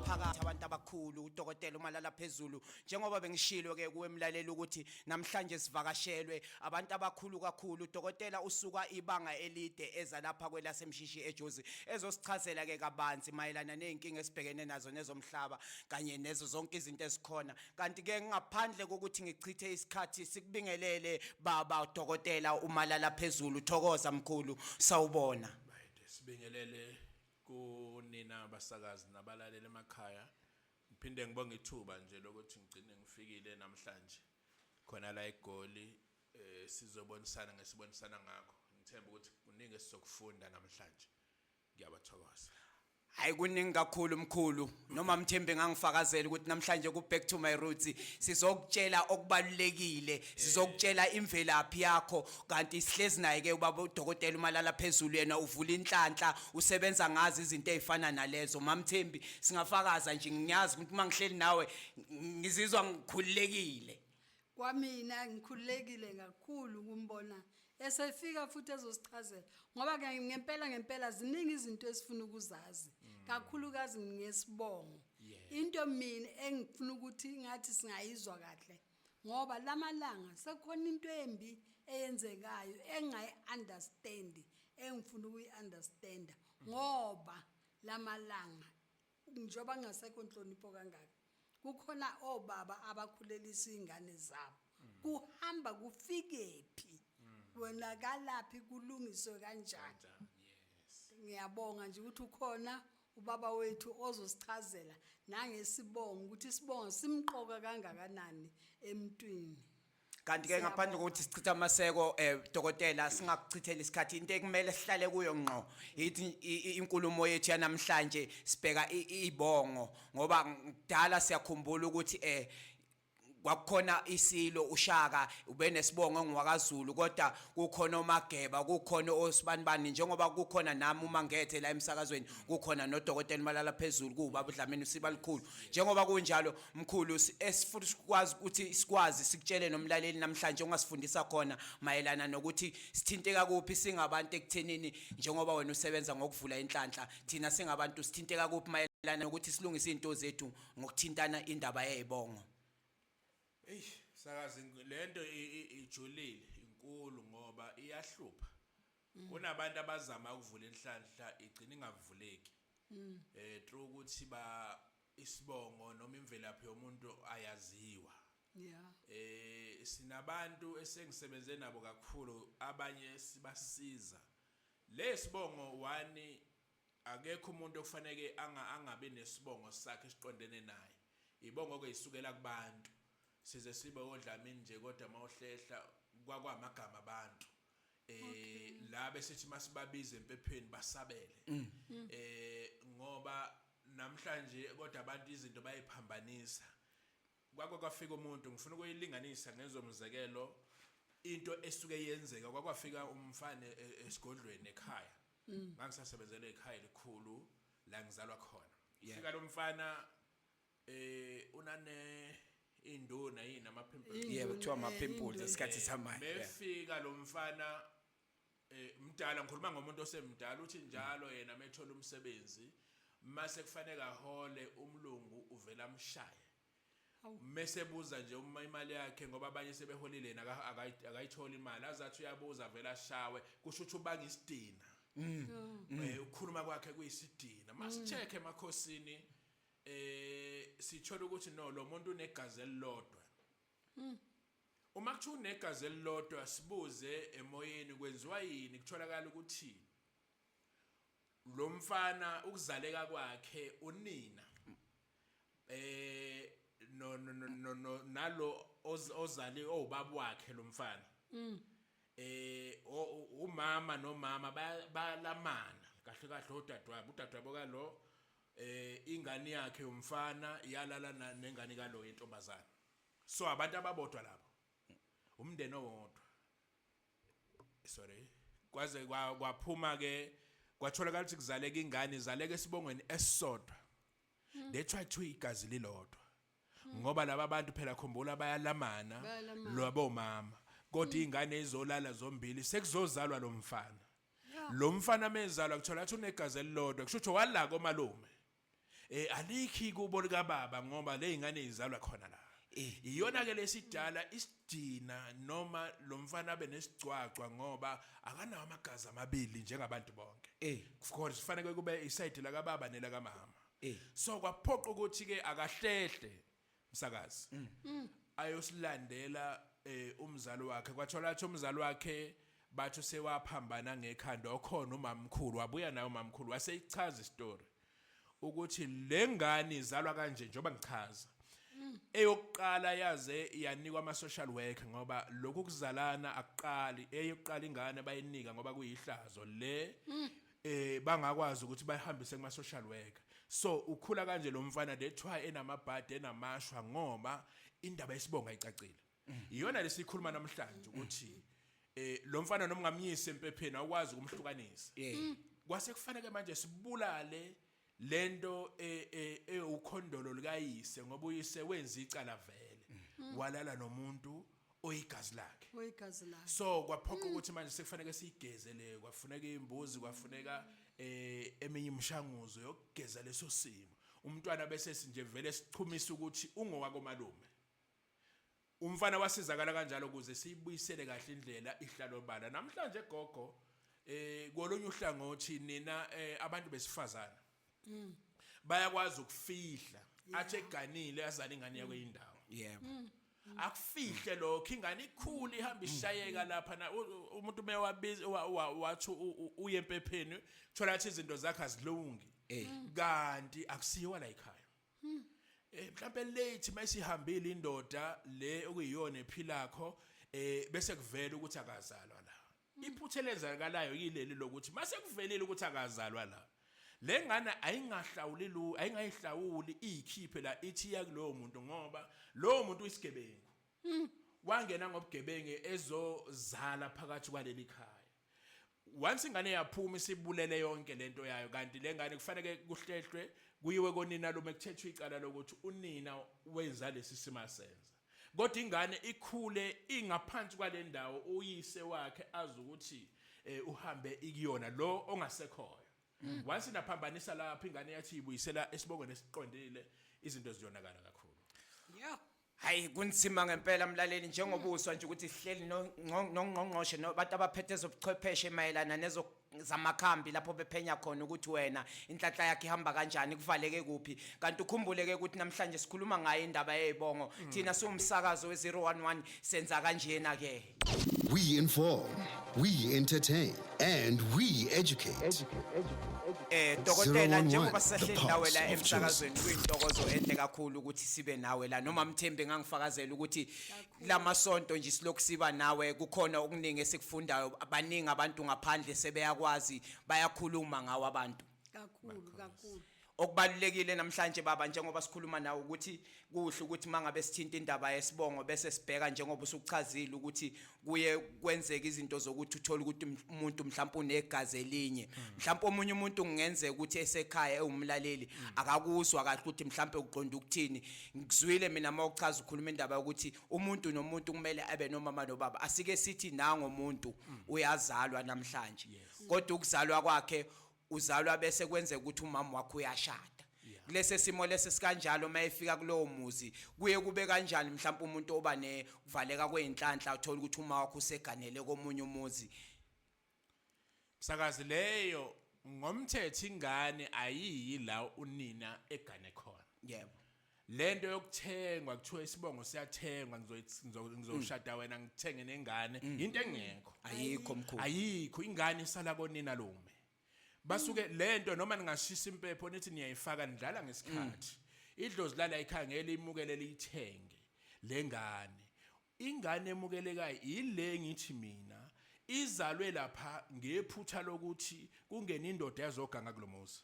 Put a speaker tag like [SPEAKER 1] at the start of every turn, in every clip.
[SPEAKER 1] Phakathi abantu abakhulu, udokotela uMalala phezulu. Njengoba bengishilo ke kuwe mlaleli ukuthi namhlanje sivakashelwe abantu abakhulu kakhulu. Udokotela usuka ibanga elide eza lapha kwelaseMshishi eJozi ezosichazela ke kabanzi mayelana nezinkinga esibhekene nazo nezomhlaba kanye nezo zonke izinto ezikhona. Kanti ke ngaphandle kokuthi ngichithe isikhathi, sikubingelele baba udokotela uMalala phezulu. Thokoza mkhulu, sawubona.
[SPEAKER 2] Bayede, sibingelele kunina abasakazi nabalaleli emakhaya. Ngiphinde ngibonge ithuba nje lokuthi ngigcine ngifikile namhlanje khona la eGoli, sizobonisana ngesibonisana ngakho. Ngithemba ukuthi kuningi esizokufunda namhlanje. Ngiyabathokoza.
[SPEAKER 1] Hayi, kuningi kakhulu mkhulu, noma Mthembi ngangifakazela ukuthi namhlanje ku Back to My Roots sizokutshela okubalulekile, sizokutshela imvelaphi yakho. Kanti sihlezi naye ke ubaba udokotela uMalala phezulu, yena uvula inhlanhla, usebenza ngazi izinto ezifana nalezo. Mamthembi, singafakaza nje, ngiyazi ukuthi mangihleli nawe ngizizwa ngikhululekile.
[SPEAKER 3] Kwamina ngikhululekile kakhulu ukumbona esefika futhi ezosichazela, ngoba ke ngempela ngempela ziningi izinto esifuna ukuzazi, kakhulukazi ngesibongo. Into mina engifuna ukuthi ngathi singayizwa kahle, ngoba lamalanga sekukhona into embi eyenzekayo engayi-understand, engifuna ukuyi-understanda, ngoba lamalanga njengoba kungasekho nhlonipho kangaka, kukhona obaba abakhulelisa iy'ngane zabo. Kuhamba kufikephi, kwenakalaphi, kulungiswe kanjani? Ngiyabonga nje ukuthi ukhona ubaba wethu ozosichazela nangesibongo, ukuthi isibongo simqoka kangakanani emntwini.
[SPEAKER 1] Kanti ke ngaphandle kokuthi sichithe amaseko, dokotela, singakuchitheli isikhathi. Into ekumele sihlale kuyo ngqo ithi inkulumo yethu yanamhlanje sibheka ibongo, ngoba kudala siyakhumbula ukuthi kwakukhona isilo uShaka, ubenesibongo engwakaZulu, kodwa kukhona oMageba, kukhona osibanibani, njengoba kukhona nami uma ngethe la emsakazweni, kukhona nodokotela Malala phezulu, kuwubaba uDlamini usiba likhulu. Njengoba kunjalo mkhulu, esifuna sikwazi ukuthi sikwazi sikutshele nomlaleli namhlanje ungasifundisa khona mayelana nokuthi sithinteka kuphi singabantu ekuthenini, njengoba wena usebenza ngokuvula inhlanhla, thina singabantu sithinteka kuphi mayelana nokuthi silungise izinto zethu ngokuthintana indaba yezibongo?
[SPEAKER 2] Eish sakazi, lento ijulile, inkulu, ngoba iyahlupha. Kunabantu abazama ukuvula inhlanhla, igcina ingavuleki. Through ukuthi ba isibongo noma imvelaphi yomuntu ayaziwa. Sinabantu esengisebenze nabo kakhulu, abanye sibasiza. Lesibongo one, akekho umuntu okufanele angabi nesibongo sakhe esiqondene naye. Ibongo ke isukela kubantu. Size sibe oDlamini nje, kodwa mawuhlehla kwakwamagama abantu. La besithi masibabiza empepheni basabele. Ngoba namhlanje kodwa abantu izinto bayiphambanisa. Kwake kwafika umuntu, ngifuna ukuyilinganisa ngezomzekelo into esuke yenzeka. Kwakwafika umfana esigodlweni ekhaya. Ngangisasebenzela ekhaya elikhulu la ngizalwa khona. Fika lo mfana, unane induna yini, ama-pimples?
[SPEAKER 1] Yebo, kuthiwa ama-pimples
[SPEAKER 3] Induna.
[SPEAKER 1] esikhathi samanje, yeah.
[SPEAKER 2] Mefika lo mfana, mdala, ngikhuluma ngomuntu osemdala, uthi njalo yena methola umsebenzi, mase kufanele ahole, umlungu uvela amshaye.
[SPEAKER 3] Hawu.
[SPEAKER 2] Mese buza nje uma imali yakhe, ngoba abanye sebeholile, yena akayitholi imali, azathi uyabuza vele ashawe. Kusho ukuthi ubanga isidina, ukukhuluma kwakhe kuyisidina. Masicheck emakhosini, sithola ukuthi no, lo muntu unegazi elilodwa. Uma kuthiwa unegazi elilodwa, sibuze emoyeni kwenziwa yini, kutholakala ukuthi lo mfana ukuzaleka kwakhe unina no no no no, no nalo ozali owubaba wakhe lo mfana, umama nomama bayalamana kahle kahle, odadewabo, udadewabo kalo, ingane yakhe yomfana yalala nengane kalo yentombazana. So abantu ababodwa labo, umndeni owodwa. Sorry, kwaze kwaphuma ke, kwatholakala ukuthi kuzaleka ingane, izaleka esibongweni esisodwa. That's why kuthiwa igazi lilodwa, ngoba laba bantu phela, khumbula, bayalamana.
[SPEAKER 3] Bayalamana.
[SPEAKER 2] Lwabo mama, kodwa ingane izolala zombili, sekuzozalwa lo mfana. Lo mfana mezalwa kuthola ukuthi unegazi elilodwa, kusho ukuthi wala komalume. Alikhi kubo likababa ngoba lezingane izalwa khona la. Iyona ke lesidala isidina noma lo mfana abe nesigcwagcwa ngoba akanawo amagazi amabili njengabantu bonke. Of course kufanele kube isayidi la kababa nelakamama. So kwaphoqa ukuthi ke akahlehle, msakazi, ayosilandela umzali wakhe. Kwathola athi umzali wakhe bathi sewaphambana ngekhanda, okhona umamkhulu wabuya naye. Umamkhulu waseyichaza istory ukuthi lengane izalwa kanje njengoba ngichaza. Eyokuqala yaze yanikwa ama social worker ngoba lokhu kuzalana akuqali. Eyokuqala ingane bayinika ngoba kuyihlazo le, bangakwazi ukuthi bayihambise kuma social worker. So ukhula kanje lo mfana, that's why enamabhadi, enamashwa, ngoba indaba yesibongo ayicacile. Iyona lesikhuluma namhlanje ukuthi lo mfana noma ungamyisa empepheni awukwazi ukumhlukanisa. Kwase kufanele manje sibulale lento ewukhondolo likayise ngoba uyise wenza icala vele, walala nomuntu oyigazi lakhe.
[SPEAKER 3] Oyigazi lakhe.
[SPEAKER 2] So kwaphoqa ukuthi manje sekufanele siyigeze le. Kwafuneka imbuzi, kwafuneka eminye imishanguzo yokugeza leso simo. Umntwana bese sinje vele sichumisa ukuthi ungowakomalume. Umfana wasizakala kanjalo ukuze siyibuyisele kahle indlela ihlalo bala namhlanje. Gogo, kolunye uhlangothi nina abantu besifazana bayakwazi ukufihla, athi eganile azale ingane yakwe indawo. Akufihle lokho, ingane ikhule ihamba ishayeka lapha na umuntu mewabiza wathi uye empepheni, thola athi izinto zakhe azilungi, kanti akusiwa la ekhaya. Mhlawumbe late mayisihambile indoda le okuyiyona ephilakho, bese kuvela ukuthi akazalwa la. Iphutha elenzakalayo yileli lokuthi mase kuvelile ukuthi akazalwa la, le ngane ayingahlawuli lu, ayingayihlawuli, iyikhiphe la, ithi iya kulowo muntu ngoba lowo muntu uyisigebengu, wangena ngobugebengu ezozala phakathi kwaleli khaya. Once ingane yaphuma isibulele yonke lento yayo, kanti le ngane kufanele kuhlehlwe kuyiwe konina lume kuthethwe icala lokuthi unina wenza lesi simo asenza, kodwa ingane ikhule ingaphansi kwale ndawo, uyise wakhe azi ukuthi uhambe ikuyona lo ongasekhoyo. Once inaphambanisa lapho, ingane yathi ibuyisela esibongweni esiqondile, izinto ziyonakala kakhulu.
[SPEAKER 1] Hayi, kunzima ngempela, mlaleli, njengoba uzwa nje ukuthi sihleli nongqongqoshe nabantu abaphethe ezobuchwepheshe mayelana nezo zamakhambi, lapho bephenya khona ukuthi wena inhlanhla yakhe ihamba kanjani, kuvaleke kuphi. Kanti ukhumbule-ke ukuthi namhlanje sikhuluma ngayo indaba yey'bongo. Thina siwumsakazo we-011, senza kanjena-ke.
[SPEAKER 4] We inform, we entertain, and we educate.
[SPEAKER 1] Dokotela,
[SPEAKER 4] 011,
[SPEAKER 1] njengoba
[SPEAKER 4] the
[SPEAKER 1] sisahleli nawe la
[SPEAKER 4] pulse of
[SPEAKER 1] emsakazweni, kuyintokozo enhle kakhulu ukuthi sibe nawe la. Noma Mthembu ngangifakazela ukuthi lamasonto nje silokhu siba nawe, kukhona okuningi esikufundayo. Abaningi abantu ngaphandle sebeyakwazi, bayakhuluma ngawo abantu.
[SPEAKER 3] Kakhulu kakhulu.
[SPEAKER 1] Okubalulekile namhlanje, baba, njengoba sikhuluma nawe, ukuthi kuhle ukuthi mangabe sithinta indaba yesibongo bese sibheka njengoba usuchazile ukuthi kuye kwenzeka izinto zokuthi uthole ukuthi umuntu mhlawumbe unegazi elinye. Mhlawumbe omunye umuntu kungenzeka ukuthi esekhaya ewumlaleli akakuzwa kahle ukuthi mhlawumbe uqonda ukuthini. Ngizwile mina mawuchaza, ukhuluma indaba yokuthi umuntu nomuntu kumele abe nomama nobaba. Asike sithi nangomuntu uyazalwa namhlanje, kodwa ukuzalwa kwakhe uzalwa bese kwenzeka ukuthi umama wakhe uyashada. Kulesi simo lesi sikanjalo, mayefika kulowo muzi kuye kube kanjani? Mhlawumbe umuntu oba nekuvaleka kweinhlanhla, uthola ukuthi uma wakhe useganele komunye umuzi.
[SPEAKER 2] Msakazi, leyo ngomthetho ingane ayiyi la unina egane khona. Lento yokuthengwa, kuthiwa isibongo siyathengwa, ngizoshada wena ngithenge nengane, into engekho.
[SPEAKER 1] Ayikho, mkhulu.
[SPEAKER 2] Ayikho, ingane isala konina lume. Basuke lento noma ningashisa impepho nithi niyayifaka, nidlala ngesikhathi. Idlozi lala ikhangela imukele liyithenge lengane. Ingane emukelekayo ile ngithi mina izalwe lapha ngephutha lokuthi kungena indoda yazoganga kulomuzi.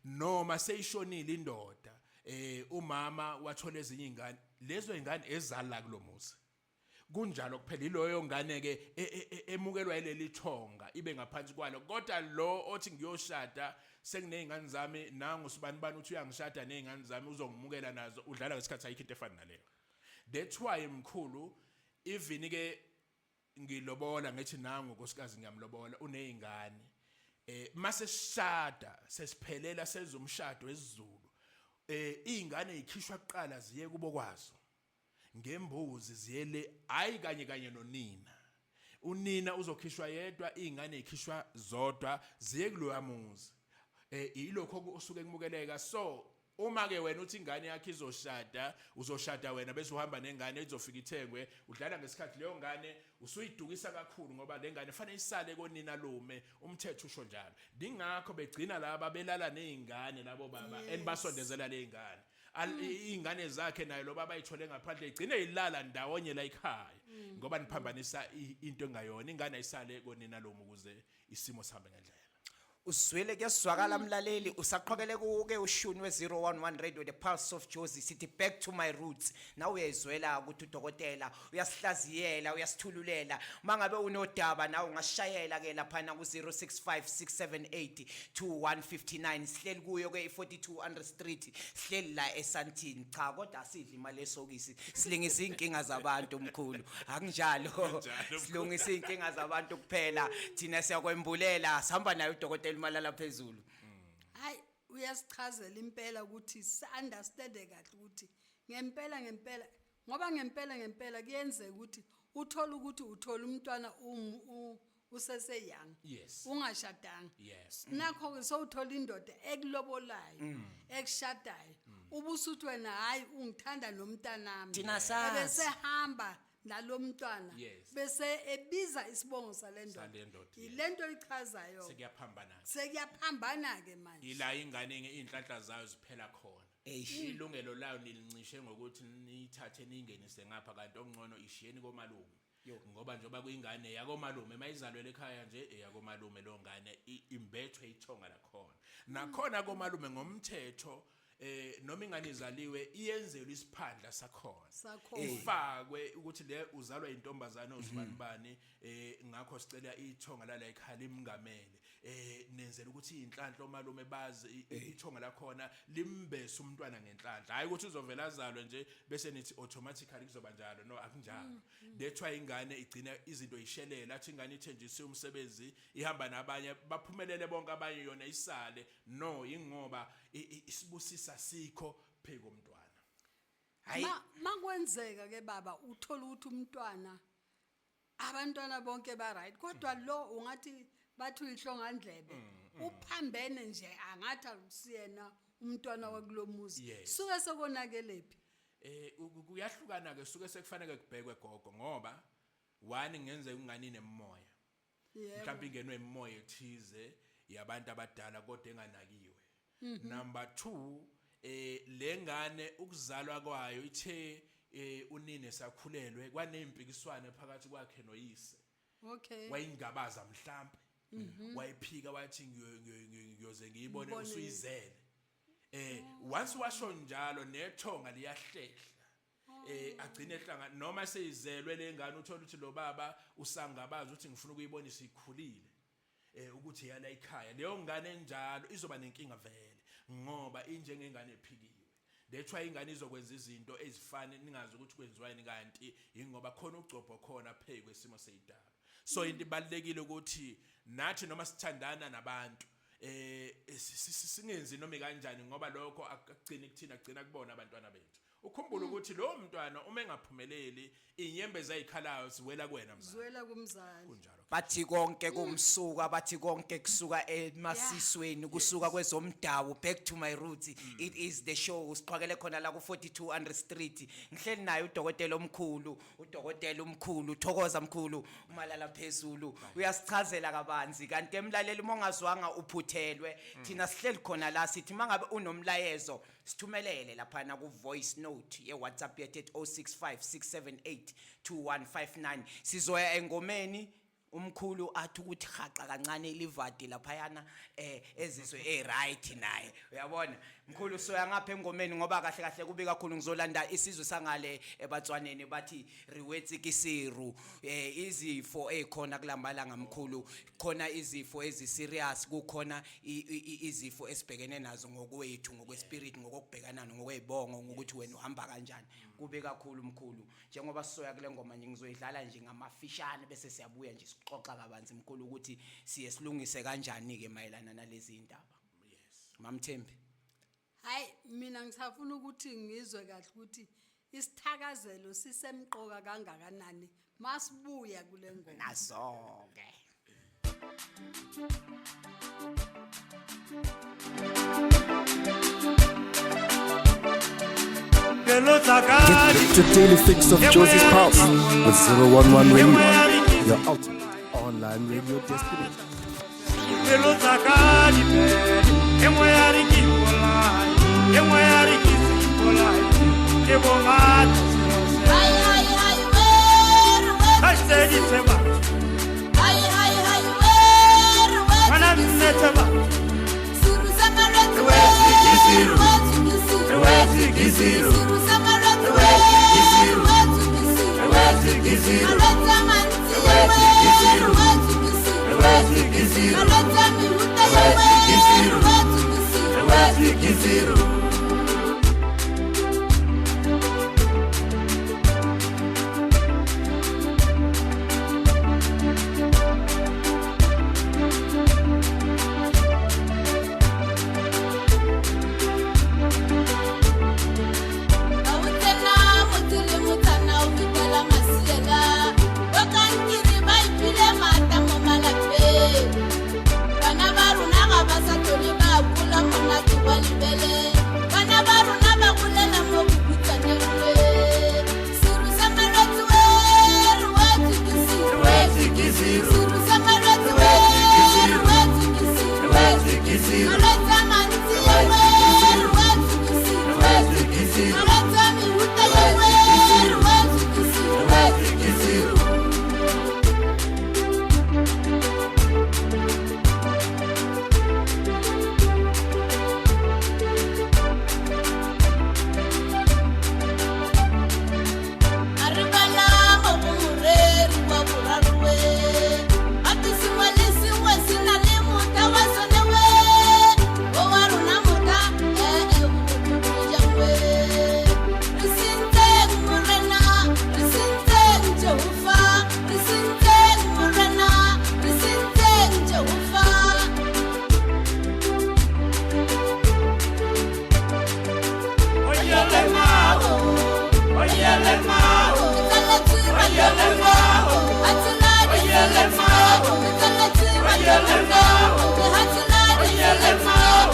[SPEAKER 2] Noma seyishonile indoda, umama wathola ezinye ingane, lezo ingane ezala kulomuzi. Kunjalo kuphela, iloyo ngane ke emukelwa ileli thonga, ibe ngaphansi kwalo. Kodwa lo othi ngiyoshada sekunezingane zami, nangu sibani bani uthi uyangishada nezingane zami, uzongimukela nazo, udlala ngesikhathi. Ayikho into efana naleyo. That's why, mkhulu, even ke ngilobola ngithi nangu nkosikazi ngiyamlobola, unezingane. Mase sishada sesiphelela senza umshado wesiZulu, izingane zikhishwa kuqala ziye kubo kwazo ngembuzi, ziyele hayi kanye kanye nonina. Unina uzokhishwa yedwa, izingane zikhishwa zodwa ziye kuloya muzi. Ilokho osuke kumukeleka. So uma ke wena uthi ingane yakhe izoshada, uzoshada wena bese uhamba nengane izofika ithengwe, udlala ngesikhathi. Leyo ngane usuyidukisa kakhulu, ngoba le ngane fanele isale konina lume, umthetho usho njalo. Dingakho begcina laba belala nezingane labo baba enibasondezela lezingane. Iy'ngane zakhe naye lo baba ayithole ngaphandle igcine ilala ndawonye la ekhaya, ngoba niphambanisa into engayona. Ingane ayisale konina lume ukuze isimo sihambe ngendlela.
[SPEAKER 1] Uzwile, kuyasizwakala mlaleli. Usaqhokele kuke ushuni we-011 Radio, the Pulse of Jozi. Sithi "Back to My Roots". Nawe uyayizwela ukuthi udokotela uyasihlaziyela, uyasithululela. Mangabe unodaba nawe ungashayela ke laphana ku-065 678 2159. Sihleli kuyo ke i-42 Andre Street, sihleli la eSandton. Cha, kodwa asidli imali esokisi, silingisa iy'nkinga zabantu mkhulu, akunjalo?
[SPEAKER 2] Kunjalo.
[SPEAKER 1] Silungisa iy'nkinga zabantu kuphela thina, siyakwembulela. Sihamba naye udokotela uMalala phezulu.
[SPEAKER 3] Hayi, uyasichazela impela ukuthi si-understande kahle ukuthi ngempela ngempela, ngoba ngempela ngempela kuyenzeka ukuthi uthole ukuthi uthole umntwana usese-young, ungashadanga. Nakho-ke sowuthola indoda ekulobolayo, ekushadayo, ubusuthi wena, "Hhayi, ungithanda nomntanami."
[SPEAKER 1] Thina sazi.
[SPEAKER 3] Ebesehamba nalo mntwana, bese ebiza isibongo sale ndoda.
[SPEAKER 2] Sale ndoda, yes.
[SPEAKER 3] Yile nto ichazayo.
[SPEAKER 2] Sekuyaphambana.
[SPEAKER 3] Sekuyaphambana-ke manje.
[SPEAKER 2] Ila ingane iy'nhlanhla zayo ziphela khona.
[SPEAKER 1] Eish.
[SPEAKER 2] Ilungelo layo nilincishe ngokuthi niyithathe niyingenise ngapha, kanti okungcono ishiyeni komalume, ngoba njengoba kuyingane yakomalume, mayizalwele ekhaya nje eyakomalume leyo ngane, imbethwe ithonga lakhona nakhona komalume ngomthetho. Noma ingane izaliwe, iyenzelwe isiphandla sakhona.
[SPEAKER 3] Sakhona.
[SPEAKER 2] Ifakwe ukuthi le uzalwa intombazane uzibanibani, ngakho sicela ithonga lala ekhaya limngamele, nenzela ukuthi inhlanhla omalume bazi ithonga lakhona limbese umntwana ngenhlanhla, hayi ukuthi uzovela azalwe nje bese nithi automatically kuzoba njalo. No, akunjalo. That's why ingane igcina izinto ishelela, athi ingane ithenjisiwe umsebenzi, ihamba nabanye, baphumelele bonke abanye, yona isale. No, ingoba isibusisa sikho phezu komntwana.
[SPEAKER 1] Hayi.
[SPEAKER 3] Makwenzeka ke baba, uthola ukuthi umntwana, abantwana bonke ba right, kodwa lo ungathi bathi uyihlongandlebe, uphambene nje, angathi akusiyena umntwana wakulomuzi. Suke sekonakelephi?
[SPEAKER 2] Kuyahlukana ke, suke sekufanele kubhekwe gogo, ngoba one, kungenzeka ingane inemoya, mhlawumbe ingenwe imimoya ethize yabantu abadala kodwa enganakiwe. Number 2, lengane ukuzalwa kwayo ithe unine sakhulelwe kwanezimpikiswano phakathi kwakhe noyise. Wayingabaza, mhlambe wayiphika, wathi, "Ngiyoze ngiyibone
[SPEAKER 3] Ngibone.
[SPEAKER 2] usuyizele." Once washo njalo, nethonga liyahlehla, agcine ehlanga noma seyizelwe lengane. Uthola ukuthi lo baba usangabaza ukuthi ngifuna ukuyibona isikhulile, ukuthi yala ekhaya. Leyo ngane enjalo izoba nenkinga vele, ngoba injengengane ephikiwe. That's why ingane izokwenza izinto ezifane ningazi ukuthi kwenziwani, kanti ingoba khona ugcobho khona phezu kwesimo seyidalo. So into ibalekile ukuthi nathi noma sithandana nabantu, singenzi noma kanjani, ngoba lokho akugcini kuthina, kugcina kubona abantwana bethu. Ukhumbule ukuthi lo mntwana uma engaphumeleli, inyembezi ayikhalayo ziwela kuwena mzali.
[SPEAKER 3] Zwela kumzali.
[SPEAKER 2] Kunjalo.
[SPEAKER 1] Bathi konke kumsuka, bathi konke kusuka emasisweni, kusuka kwezomdabu. "Back to My Roots", it is the show. Siqhwakele khona la ku-42 Andre Street. Ngihleli naye udokotela omkhulu, udokotela omkhulu, thokoza mkhulu uMalala phezulu, uyasichazela kabanzi. Kanti emlaleli, uma ungazwanga uphuthelwe. Thina sihleli khona la, sithi mangabe unomlayezo sithumelele laphana ku-voice note ye-WhatsApp yethu ethi 065 678 2159. Sizoya engomeni, umkhulu athi ukuthi haqa kancane ilivadi laphayana, ezizwe right naye. Uyabona mkhulu, soya ngapha engomeni, ngoba kahle kahle kubi kakhulu. Ngizolanda isizwe sangale ebatswaneni, bathi re wetse ke seru. Izifo ezikhona kulamalanga mkhulu, khona izifo ezi-serious, kukhona izifo esibhekene nazo ngokwethu, ngokwe-spirit, ngokokubhekana, ngokwezibongo, ngokuthi wena uhamba kanjani. Kube kakhulu mkhulu. Njengoba sisoya kule ngoma nje, ngizoyidlala nje ngamafishane, bese siyabuya nje. sixoxa kabanzi mkhulu ukuthi siye silungise kanjani ke mayelana nalezi indaba.
[SPEAKER 2] Yes.
[SPEAKER 1] Mamthembi.
[SPEAKER 3] Hayi, mina ngisafuna ukuthi ngizwe kahle ukuthi isithakazelo sisemqoka kangakanani masibuya kule ngoma.
[SPEAKER 1] Naso ke.
[SPEAKER 5] Get your daily fix of Josie's Pulse with 011 Radio, your ultimate online radio destination.
[SPEAKER 6] Pelo tsa ka di fele, e nngwe ya re ke ipolaye, e nngwe ya re ke se ipolaye, ke bongata selo se.
[SPEAKER 7] Hai, hai, hai, we, re
[SPEAKER 6] Ha
[SPEAKER 7] wetse
[SPEAKER 6] se di
[SPEAKER 7] ke
[SPEAKER 6] tseba,
[SPEAKER 7] Hai, hai, hai, we, re wetse
[SPEAKER 6] ngwana
[SPEAKER 7] ke
[SPEAKER 6] mme tseba,
[SPEAKER 7] Seru sa malwetse,
[SPEAKER 6] Re wetse ke seru.
[SPEAKER 7] re wetse ke seru.
[SPEAKER 6] Re wetse ke seru.
[SPEAKER 7] Seru sa malwetse,
[SPEAKER 6] Re wetse ke seru.
[SPEAKER 7] re wetse ke seru.
[SPEAKER 6] Re wetse ke seru.
[SPEAKER 7] Malwetse a mantsi,
[SPEAKER 6] Re wetse ke seru.
[SPEAKER 7] re wetse ke seru.
[SPEAKER 6] Re wetse ke seru.
[SPEAKER 7] Malwetse a mehuta,
[SPEAKER 6] Re wetse ke seru.
[SPEAKER 7] re wetse ke seru.
[SPEAKER 6] Re wetse ke seru.
[SPEAKER 7] Ha o tsena motse le motsana o fetela masiela. Ba kankere ba iphile matla mo malapeng. Bana ba rona ga ba sa tlhole ba gola monate wa lebele. Bana ba rona ba golela mo bokhutswaneng we. Seru sa malwetse we, re wetswe ke seru.
[SPEAKER 6] Re wetse ke seru.
[SPEAKER 7] Seru sa malwetse we,
[SPEAKER 6] Re wetse ke seru.
[SPEAKER 7] re wetswe ke seru.
[SPEAKER 6] Re wetse ke seru.
[SPEAKER 7] Malwetse a mantsi we, re wetswe ke seru.
[SPEAKER 6] Re wetse ke seru.
[SPEAKER 7] Malwetse a mehuta we, re wetswe ke seru.
[SPEAKER 6] Re wetse ke seru.
[SPEAKER 7] A re bala mo go moreri wa boraro we. Gape sengwe le sengwe se na le motha wa sone we. O wa rona motha, eh-eh, o botlhoko jang we. Re sentseng Morena, re sentseng Jehova, re sentseng Morena, re sentseng Jehova.
[SPEAKER 6] Oyele mao, oyele mao, oyele mao, oyele mao, oyele mao, oyele mao, oyele mao,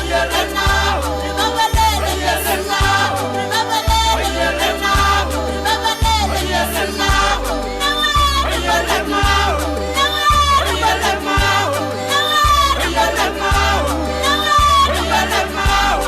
[SPEAKER 6] oyele mao, oyele mao, oyele mao, oyele mao, oyele mao, oyele mao, oyele mao.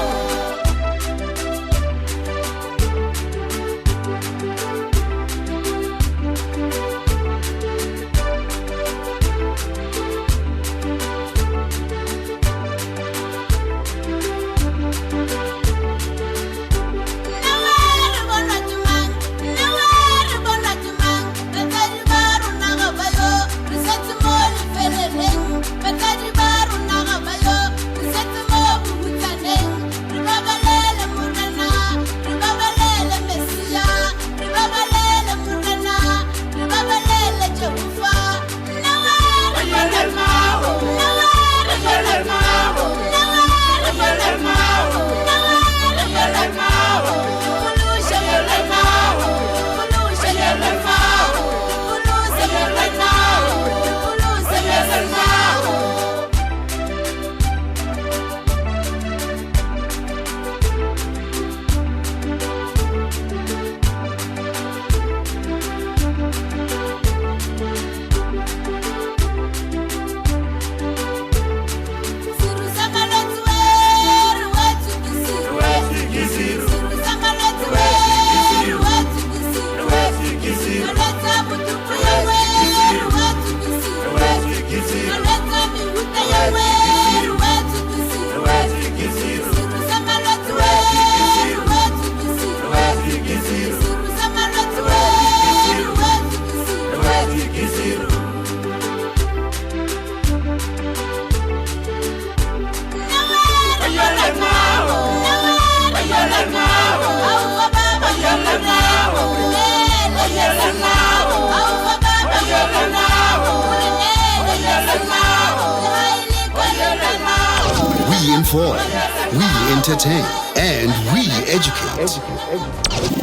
[SPEAKER 4] inform, we entertain, and we educate.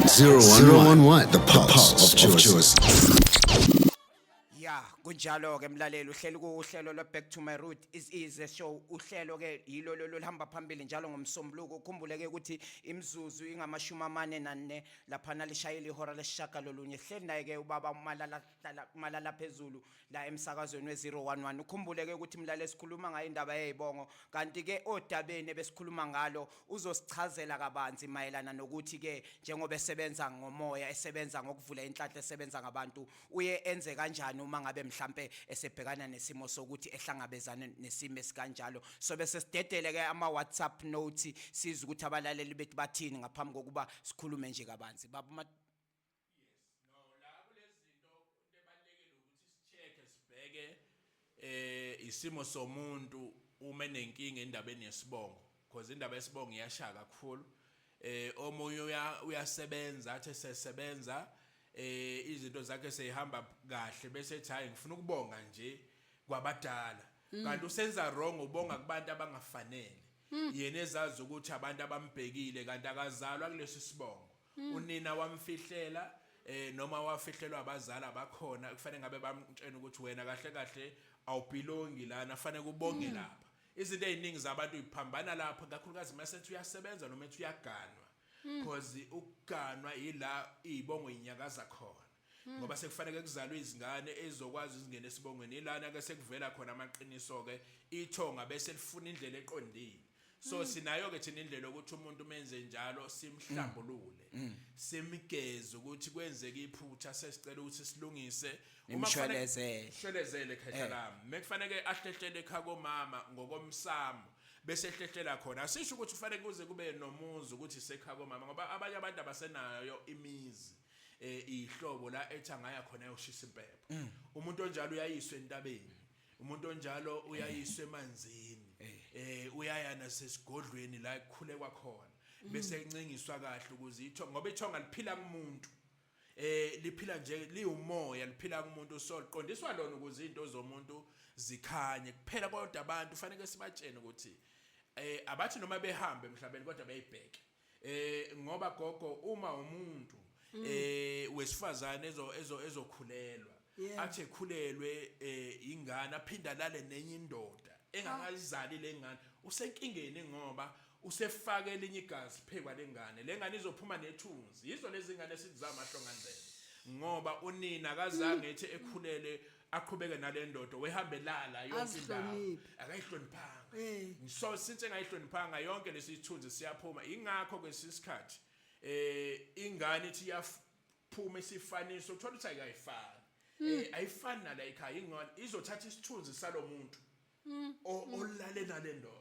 [SPEAKER 4] 011, the pulse of Jozi.
[SPEAKER 1] Ya, kunjalo ke mlaleli, uhleli kuhlelo lwe Back to My Root is a show. Uhlelo ke yilo lolu lihamba phambili njalo ngomsombuluko. Ukhumbule ke ukuthi imizuzu ingamashumi 44 laphana lishayile ihora lesishagalolunye. Hleli naye ke ubaba uMalala Malala phezulu la emsakazweni we-011. Ukhumbule ke ukuthi mlaleli, sikhuluma ngayo indaba yezibongo, kanti ke odabeni ebesikhuluma ngalo uzosichazela kabanzi mayelana nokuthi ke njengoba esebenza ngomoya, esebenza ngokuvula inhlanhla, esebenza ngabantu, uye enze kanjani uma ngabe mhlambe esebhekana nesimo sokuthi ehlangabezane nesimo esikanjalo. So bese sidedele ke ama WhatsApp notes, sizwe ukuthi abalaleli bethu bathini ngaphambi kokuba sikhulume nje kabanzi, baba
[SPEAKER 2] No, la kulezinto into ebalulekile ukuthi si-check, sibheke isimo somuntu uma enenkinga endabeni yesibongo, because indaba yesibongo iyashaya kakhulu. Omunye uyasebenza, athi esesebenza izinto zakhe seyihamba kahle, bese ethi, "Hayi, ngifuna ukubonga nje kwabadala," kanti usenza wrong, ubonga kubantu abangafanele. Yena ezazi ukuthi abantu abambhekile, kanti akazalwa kulesi sibongo. Unina wamfihlela noma wafihlelwa abazali abakhona. Kufanele ngabe bamtshena ukuthi wena kahle kahle awubelongi lana, fanele kubonge lapha. Izinto eziningi zabantu iphambana lapha, kakhulukazi masethi uyasebenza noma ethi uyaganwa, because ukuganwa ila izibongo inyakaza khona, ngoba sekufanele kuzalwe izingane ezokwazi izingene esibongweni. Ilana ke sekuvela khona amaqiniso ke, ithonga bese lifuna indlela eqondile. So sinayo ke thina indlela yokuthi umuntu menze njalo, simhlambulule, simgeze ukuthi kwenzeke iphutha, sesicela ukuthi silungise. Uma kufanele-
[SPEAKER 1] Nimshwelezele.
[SPEAKER 2] Shwelezele, khehla lami. Mekufanele ahlehlele ekhaya komama ngokomsamo, bese ehlehlela khona. Asisho ukuthi kufanele kuze kube nomuzi ukuthi sekhaya komama, ngoba abanye abantu abasenayo imizi, ihlobo la ethi angaya khona ayoshisa impepho. Umuntu onjalo uyayiswa entabeni, umuntu onjalo uyayiswa emanzini, uyaya nasesigodlweni la kukhulekwa khona, bese kuncingiswa kahle ukuze ithonga, ngoba ithonga liphila kumuntu, liphila nje, liwumoya, liphila kumuntu. So liqondiswa lona ukuze izinto zomuntu zikhanye kuphela. Kodwa abantu fanele sibatshene ukuthi abathi noma behambe emhlabeni kodwa beyibheke, ngoba gogo, uma umuntu wesifazane ezo ezo ezokhulelwa, athi ekhulelwe ingane, aphinda lale nenye indoda engakayizali lengane, usenkingeni, ngoba usefake elinye igazi phekwa lengane. Lengane izophuma nethunzi. Yizo lezi ngane esithi zamahlongandlebe, ngoba unina akazange ethi ekhulele aqhubeke nale ndoda, wehambe lala yonke indawo.
[SPEAKER 3] Azihloniphe.
[SPEAKER 2] Akayihloniphanga. So since engayihloniphanga, yonke lesi sithunzi siyaphuma. Ingakho kwesikhathi ingane ithi iyaphuma isifaniso, uthola ukuthi ayikayifani, ayifani nala ekhaya. Ingane izothatha isithunzi salomuntu olale nale ndoda.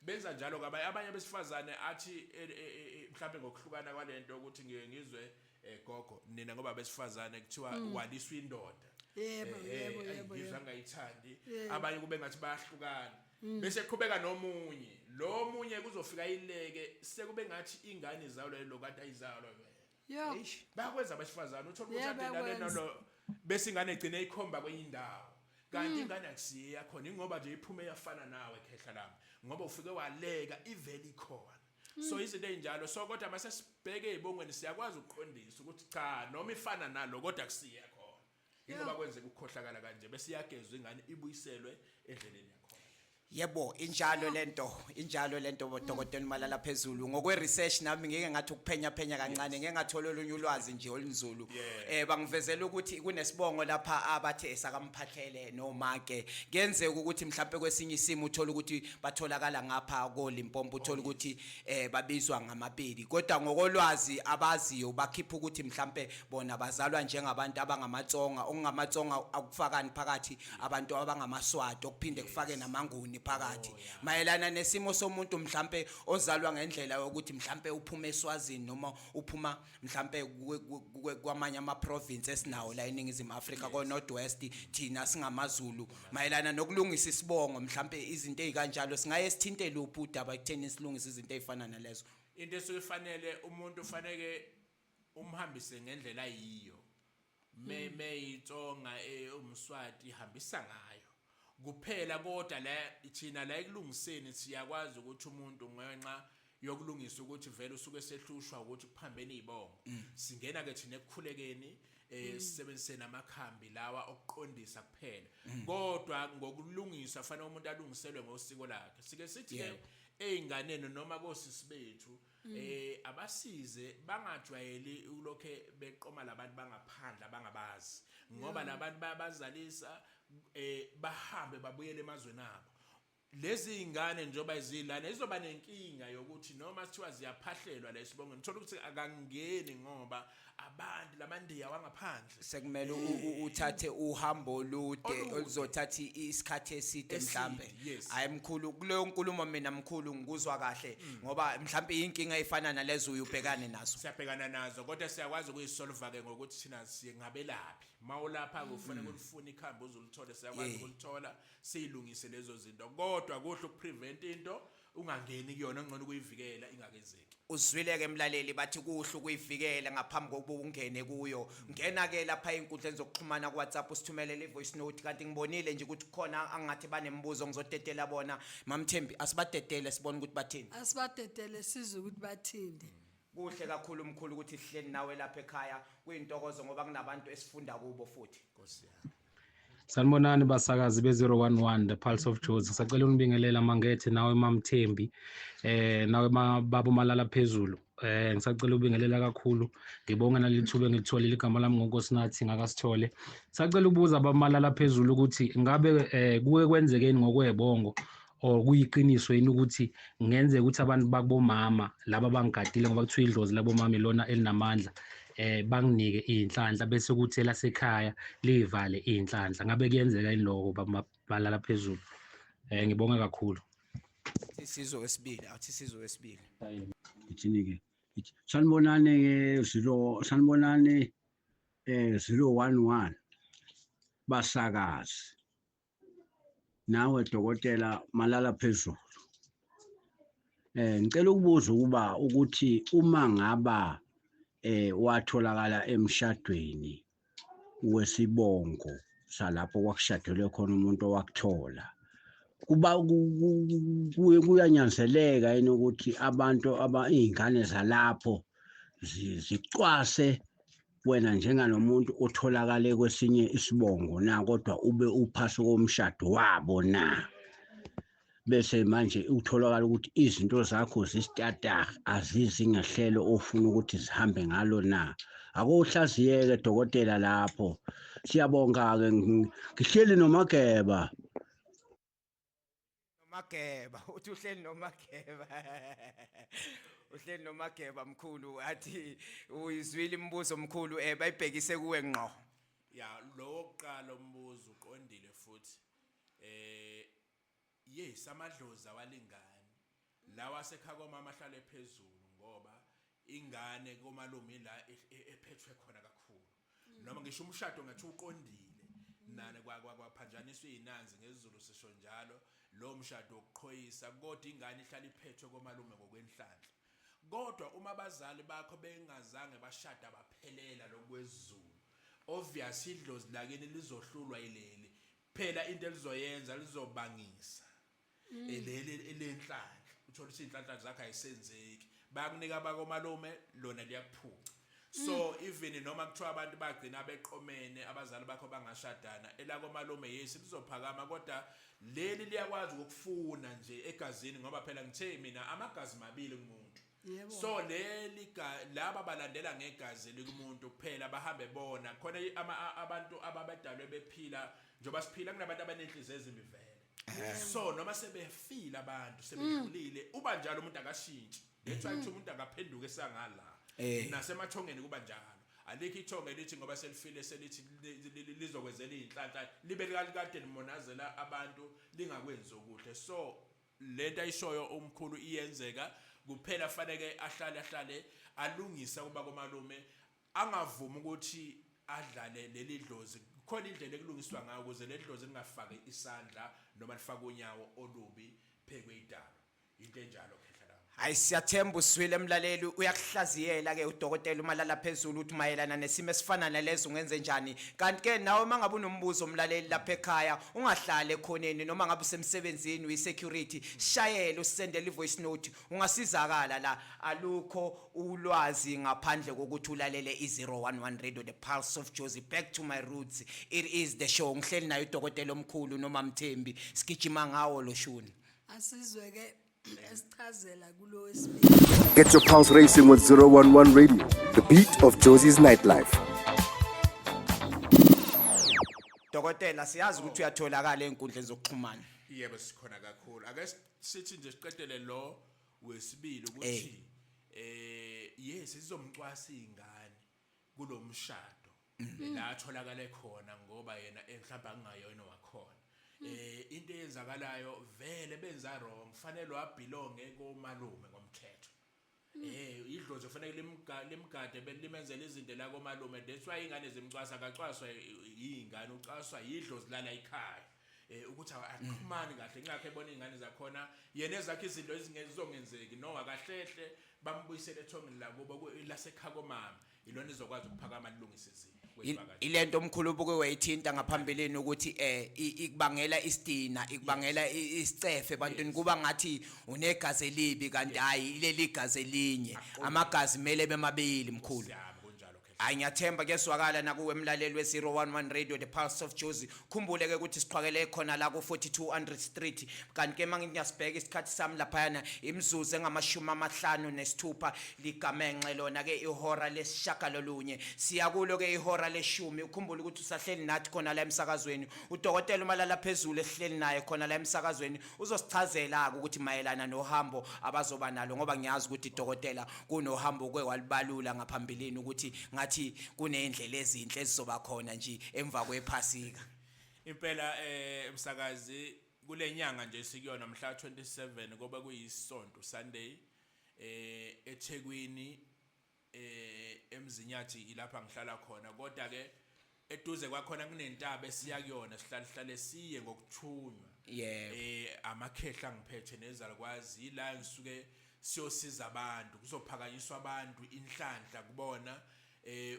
[SPEAKER 2] Benza njalo kabanye abanye besifazane, athi mhlawumbe ngokuhlukana kwalento ukuthi ngiye ngizwe, gogo, nina ngoba besifazane kuthiwa waliswa indoda.
[SPEAKER 3] Yebo, yebo, yebo,
[SPEAKER 2] Ngizwa
[SPEAKER 3] yebo.
[SPEAKER 2] ngayithandi. Abanye kube ngathi bayahlukana, bese qhubeka nomunye, lo munye kuzofika ileke, sekube ngathi ingane izalwa lo kanti ayizalwa vele. Bayakwenza abesifazane, uthola ukuthi ade nale
[SPEAKER 3] Bayakwenza.
[SPEAKER 2] nalo, bese ingane igcine ikhomba kwenye indawo, kanti ingane akusiye yakhona, ingoba nje iphume yafana nawe, khehla lami, ngoba ufike waleka ivele ikhona. So izinto ey'njalo. So kodwa mase sibheke ey'bongweni, siyakwazi ukuqondisa ukuthi cha, noma ifana nalo kodwa kusiye khona, ingoba kwenzeka ukukhohlakala kanje, bese iyagezwa ingane, ibuyiselwe endleleni yakhona.
[SPEAKER 1] Yebo, injalo lento, injalo lento, bodokotela Malala phezulu. Ngokwe research nami ngike ngathi ukuphenya phenya kancane, ngeke ngathola olunye ulwazi nje olunzulu. Bangivezela ukuthi kunesibongo lapha abathe esakamphahlele nomake. Kuyenzeka ukuthi mhlawumbe kwesinye isimo uthola ukuthi batholakala ngapha ko Limpopo, uthola ukuthi babizwa ngamapedi. Kodwa ngokolwazi abaziyo bakhipha ukuthi mhlawumbe bona bazalwa njengabantu abangamaTsonga, okungamaTsonga akufakani phakathi abantu abangamaswati, okuphinde kufake namanguni phakathi. Mayelana nesimo somuntu mhlambe ozalwa ngendlela yokuthi mhlambe uphuma eSwazini noma uphuma mhlambe kwamanye ama province esinawo la eNingizimu Afrika, ko North West, thina singamaZulu, mayelana nokulungisa isibongo, mhlambe izinto ezikanjalo, singaye sithinte luphi udaba ekutheni silungise izinto ezifana nalezo?
[SPEAKER 2] Into esuke ifanele, umuntu ufanele umhambise ngendlela ayiyo. Me meyitsonga, umswati, ihambisa ngayo. Kuphela kodwa la thina la ekulungiseni siyakwazi ukuthi umuntu ngenxa yokulungisa ukuthi vele usuke sehlushwa ukuthi kuphambene izibongo. Singena ke thina ekukhulekeni sisebenzise namakhambi lawa okuqondisa kuphela. Kodwa ngokulungisa fanele umuntu alungiselwe ngosiko lakhe. Sike sithi ke ezinganeni noma kosisi bethu abasize bangajwayeli ukulokhe beqoma labantu bangaphandle abangabazi ngoba labantu bayabazalisa bahambe babuyele emazweni abo. Lezi ingane njengoba zilana izoba nenkinga yokuthi noma sithiwa ziyaphahlelwa la esibongweni, thola ukuthi akangeni ngoba abantu lamandiya wangaphandle.
[SPEAKER 1] Sekumele uthathe uhambo olude
[SPEAKER 2] Olude.
[SPEAKER 1] oluzothatha isikhathi eside
[SPEAKER 2] Eside,
[SPEAKER 1] mhlambe.
[SPEAKER 2] Yes.
[SPEAKER 1] Hayi mkhulu, kuleyo nkulumo mina mkhulu ngikuzwa kahle ngoba mhlambe inkinga efana nalezo uyubhekane nazo.
[SPEAKER 2] Siyabhekana nazo kodwa siyakwazi ukuyisolva ke ngokuthi thina singabelaphi. Mawulapha kufanele ulifune ikhambi uzulithole, siyakwazi ukulithola siyilungise lezo zinto, kodwa kuhle ukuprevent into ungangeni kuyona, ngcono ukuyivikela ingakenzeki.
[SPEAKER 1] Uzwile ke mlaleli, bathi kuhle ukuyivikela ngaphambi kokuba ungene kuyo. Ngena ke lapha einkundleni zokuxhumana ku WhatsApp usithumelele i-voice note. Kanti ngibonile nje ukuthi khona angathi banembuzo, ngizodedela bona. Mamthembi, asibadedele sibone ukuthi bathini.
[SPEAKER 3] Asibadedele sizwe ukuthi bathini.
[SPEAKER 1] Kuhle kakhulu mkhulu ukuthi sihleli nawe lapha ekhaya, kuyintokozo ngoba kunabantu esifunda kubo futhi.
[SPEAKER 2] Nkosi yami.
[SPEAKER 8] Sanibonani basakazi be-011 The Pulse of Jozi. Ngisacela unibingelela Mangethe nawe Mamthembi nawe baba Malala phezulu. Ngisacela ubingelela kakhulu. Ngibonga nalithuba engilitholile, igama lami ngoNkosinathi ngakasithole. Sacela ukubuza abamalala phezulu ukuthi ngabe kuke kwenzekeni ngokwebongo or kuyiqiniso yini ukuthi kungenzeka ukuthi abantu bakubomama laba bangigadile, ngoba kuthiwa idlozi labomama ilona elinamandla, banginike iy'nhlanhla bese kuthi elasekhaya liyivale iy'nhlanhla? Ngabe kuyenzeka yini lokho balala phezulu? Ngibonge kakhulu.
[SPEAKER 1] Isizwe wesibili, athi isizwe wesibili.
[SPEAKER 9] Ithini-ke? Ithi, sanibonani-ke zero, sanibonani 011 basakazi. Nawe dokotela Malala phezulu. Ngicela ukubuza ukuba ukuthi uma ngaba watholakala emshadweni wesibongo salapho kwakushadelwe khona umuntu owakuthola, kuba kuyanyanzeleka yini ukuthi abantu aba izingane zalapho zicwase wena njenganomuntu otholakale kwesinye isibongo na, kodwa ube uphasi komshado wabo na, bese manje utholakala ukuthi izinto zakho zisitatah azizi ngehlelo ofuna ukuthi zihambe ngalo na? Akuhlaziyeke dokotela lapho. Siyabonga-ke, ngihleli noMageba.
[SPEAKER 1] Nomageba, uthi uhleli noMageba. Uhleli noMageba mkhulu, athi uyizwile imibuzo mkhulu, bayibhekise kuwe ngqo.
[SPEAKER 2] Ya, lo wokuqala umbuzo uqondile futhi. Yes, amadlozi awalingani. Lawa asekhaya komama ahlale phezulu ngoba ingane komalume la ephethwe khona kakhulu. Noma ngisho umshado ngathi uqondile nane kwaphanjaniswa izinanzi ngesiZulu sisho njalo, lo mshado wokuqhoyisa, kodwa ingane ihlala iphethwe komalume ngokwenhlanhla. Kodwa uma abazali bakho bengazange bashada baphelela lokwesiZulu, obvious idlozi lakini lizohlulwa yileli. Phela into elizoyenza lizobangisa leli elenhlanhla, uthola ukuthi inhlanhla zakhe ayisenzeki, bayakunika abakomalume lona liyakuphuca. So even noma kuthiwa abantu bagcina beqomene abazali bakho bangashadana, elakomalume yes lizophakama, kodwa leli liyakwazi ukufuna nje egazini, ngoba phela ngithe mina amagazi mabili kumuntu. So leli laba balandela ngegazi likumuntu kuphela, bahambe bona khona abantu ababedalwe bephila njengoba siphila, kunabantu abanenhliziyo ezimbi vele. So noma sebefile abantu sebedlulile, uba njalo umuntu akashintshi. That's why kuthi umuntu akaphenduke esangala. Nasemathongeni kuba njalo, alikho ithongo elithi ngoba selifile selithi lizokwenzela iy'nhlanhla, libe likade limonazela abantu lingakwenzi okuhle. So lento ayishoyo umkhulu iyenzeka kuphela, faneke ahlale ahlale alungise kuba komalume, angavumi ukuthi adlale leli dlozi. Khona indlela ekulungiswa ngayo ukuze leli dlozi lingafaki isandla noma lifake unyawo olubi phekwe idalo, into enjalo khehla lami.
[SPEAKER 1] Hayi, siyathemba uswile emlaleli, uyakuhlaziyela ke udokotela uMalala phezulu ukuthi mayelana nesimo esifana nalezo ungenze njani. Kanti ke nawe mangabe unombuzo, umlaleli lapha ekhaya, ungahlali ekhoneni, noma ngabe usemsebenzini uyi-security, shayela usendele i-voice note, ungasizakala la. Alukho ulwazi ngaphandle kokuthi ulalele i-011 Radio, the pulse of Jozi. Back to my roots, it is the show. Ngihleli naye udokotela omkhulu noma Mthembi, sigijima ngawo lo shuni.
[SPEAKER 3] Asizwe ke esichazela kulo wesibili.
[SPEAKER 5] Get your pulse racing with 011 Radio, the beat of Josie's nightlife.
[SPEAKER 1] Dokotela, siyazi ukuthi uyatholakala ey'nkundleni zokuxhumana.
[SPEAKER 2] Yebo, sikhona kakhulu. Ake sithi nje siqedele lo wesibili ukuthi yes, sizomcwasa ingane kulomshado la atholakale khona, ngoba yena mhlawumbe akungayona wakhona. Into eyenzakalayo vele benza wrong, fanele wabelonge komalume ngomthetho. Idlozi kufanele limgade, belimenzele izinto la komalume. That's why ingane zimcwasa. Akacwaswa ingane, ucwaswa yidlozi lala ekhaya. Ukuthi axhumani kahle, ingakho ebona ingane zakhona, yena ezakhe izinto ezingezongenzeki. No, akahlehle, bambuyisele ethongeni lakubo lasekhaya komama, ilona izokwazi ukuphakama lilungise izinto kwezivakashi.
[SPEAKER 1] Ilento omkhulu ubuke wayithinta ngaphambilini ukuthi ikubangela istina, ikubangela isicefe ebantwini, kuba ngathi unegazi elibi, kanti hayi, leli gazi elinye, amagazi mele bemabili, mkhulu.
[SPEAKER 2] Siyami, kunjalo, Khehla.
[SPEAKER 1] Hayi, ngiyathemba kuyezwakala nakuwe emlaleli we-011 Radio, the pulse of Jozi. Khumbule ke ukuthi siqhwakele khona la ku-4200 Street. Kanti ke mangithi ngiyasibheka isikhathi sami laphayana, imizuzu engamashumi amahlanu nesithupha ligamenxe lona ke ihora lesishagalolunye, siya kulo ke ihora leshumi. Ukhumbule ukuthi usahleli nathi khona la emsakazweni, udokotela uMalala phezulu esihleli naye khona la emsakazweni, uzosichazela-ke ukuthi mayelana nohambo abazoba nalo, ngoba ngiyazi ukuthi dokotela kunohambo kwe walibalula ngaphambilini ukuthi ngathi kuney'ndlela ezinhle ezizoba khona nje emva kwephasika.
[SPEAKER 2] Impela, umsakazi, kule nyanga nje sikuyona, mhla 27, koba kuyisonto, Sunday, eThekwini, eMzinyathi, ilapha ngihlala khona. Kodwa ke eduze kwakhona kunentaba esiya kuyona, sihlale hlale siye ngokuthunywa. Amakhehla ngiphethe nezalukwazi, ila ngisuke siyosiza abantu, kuzophakanyiswa abantu, inhlanhla kubona.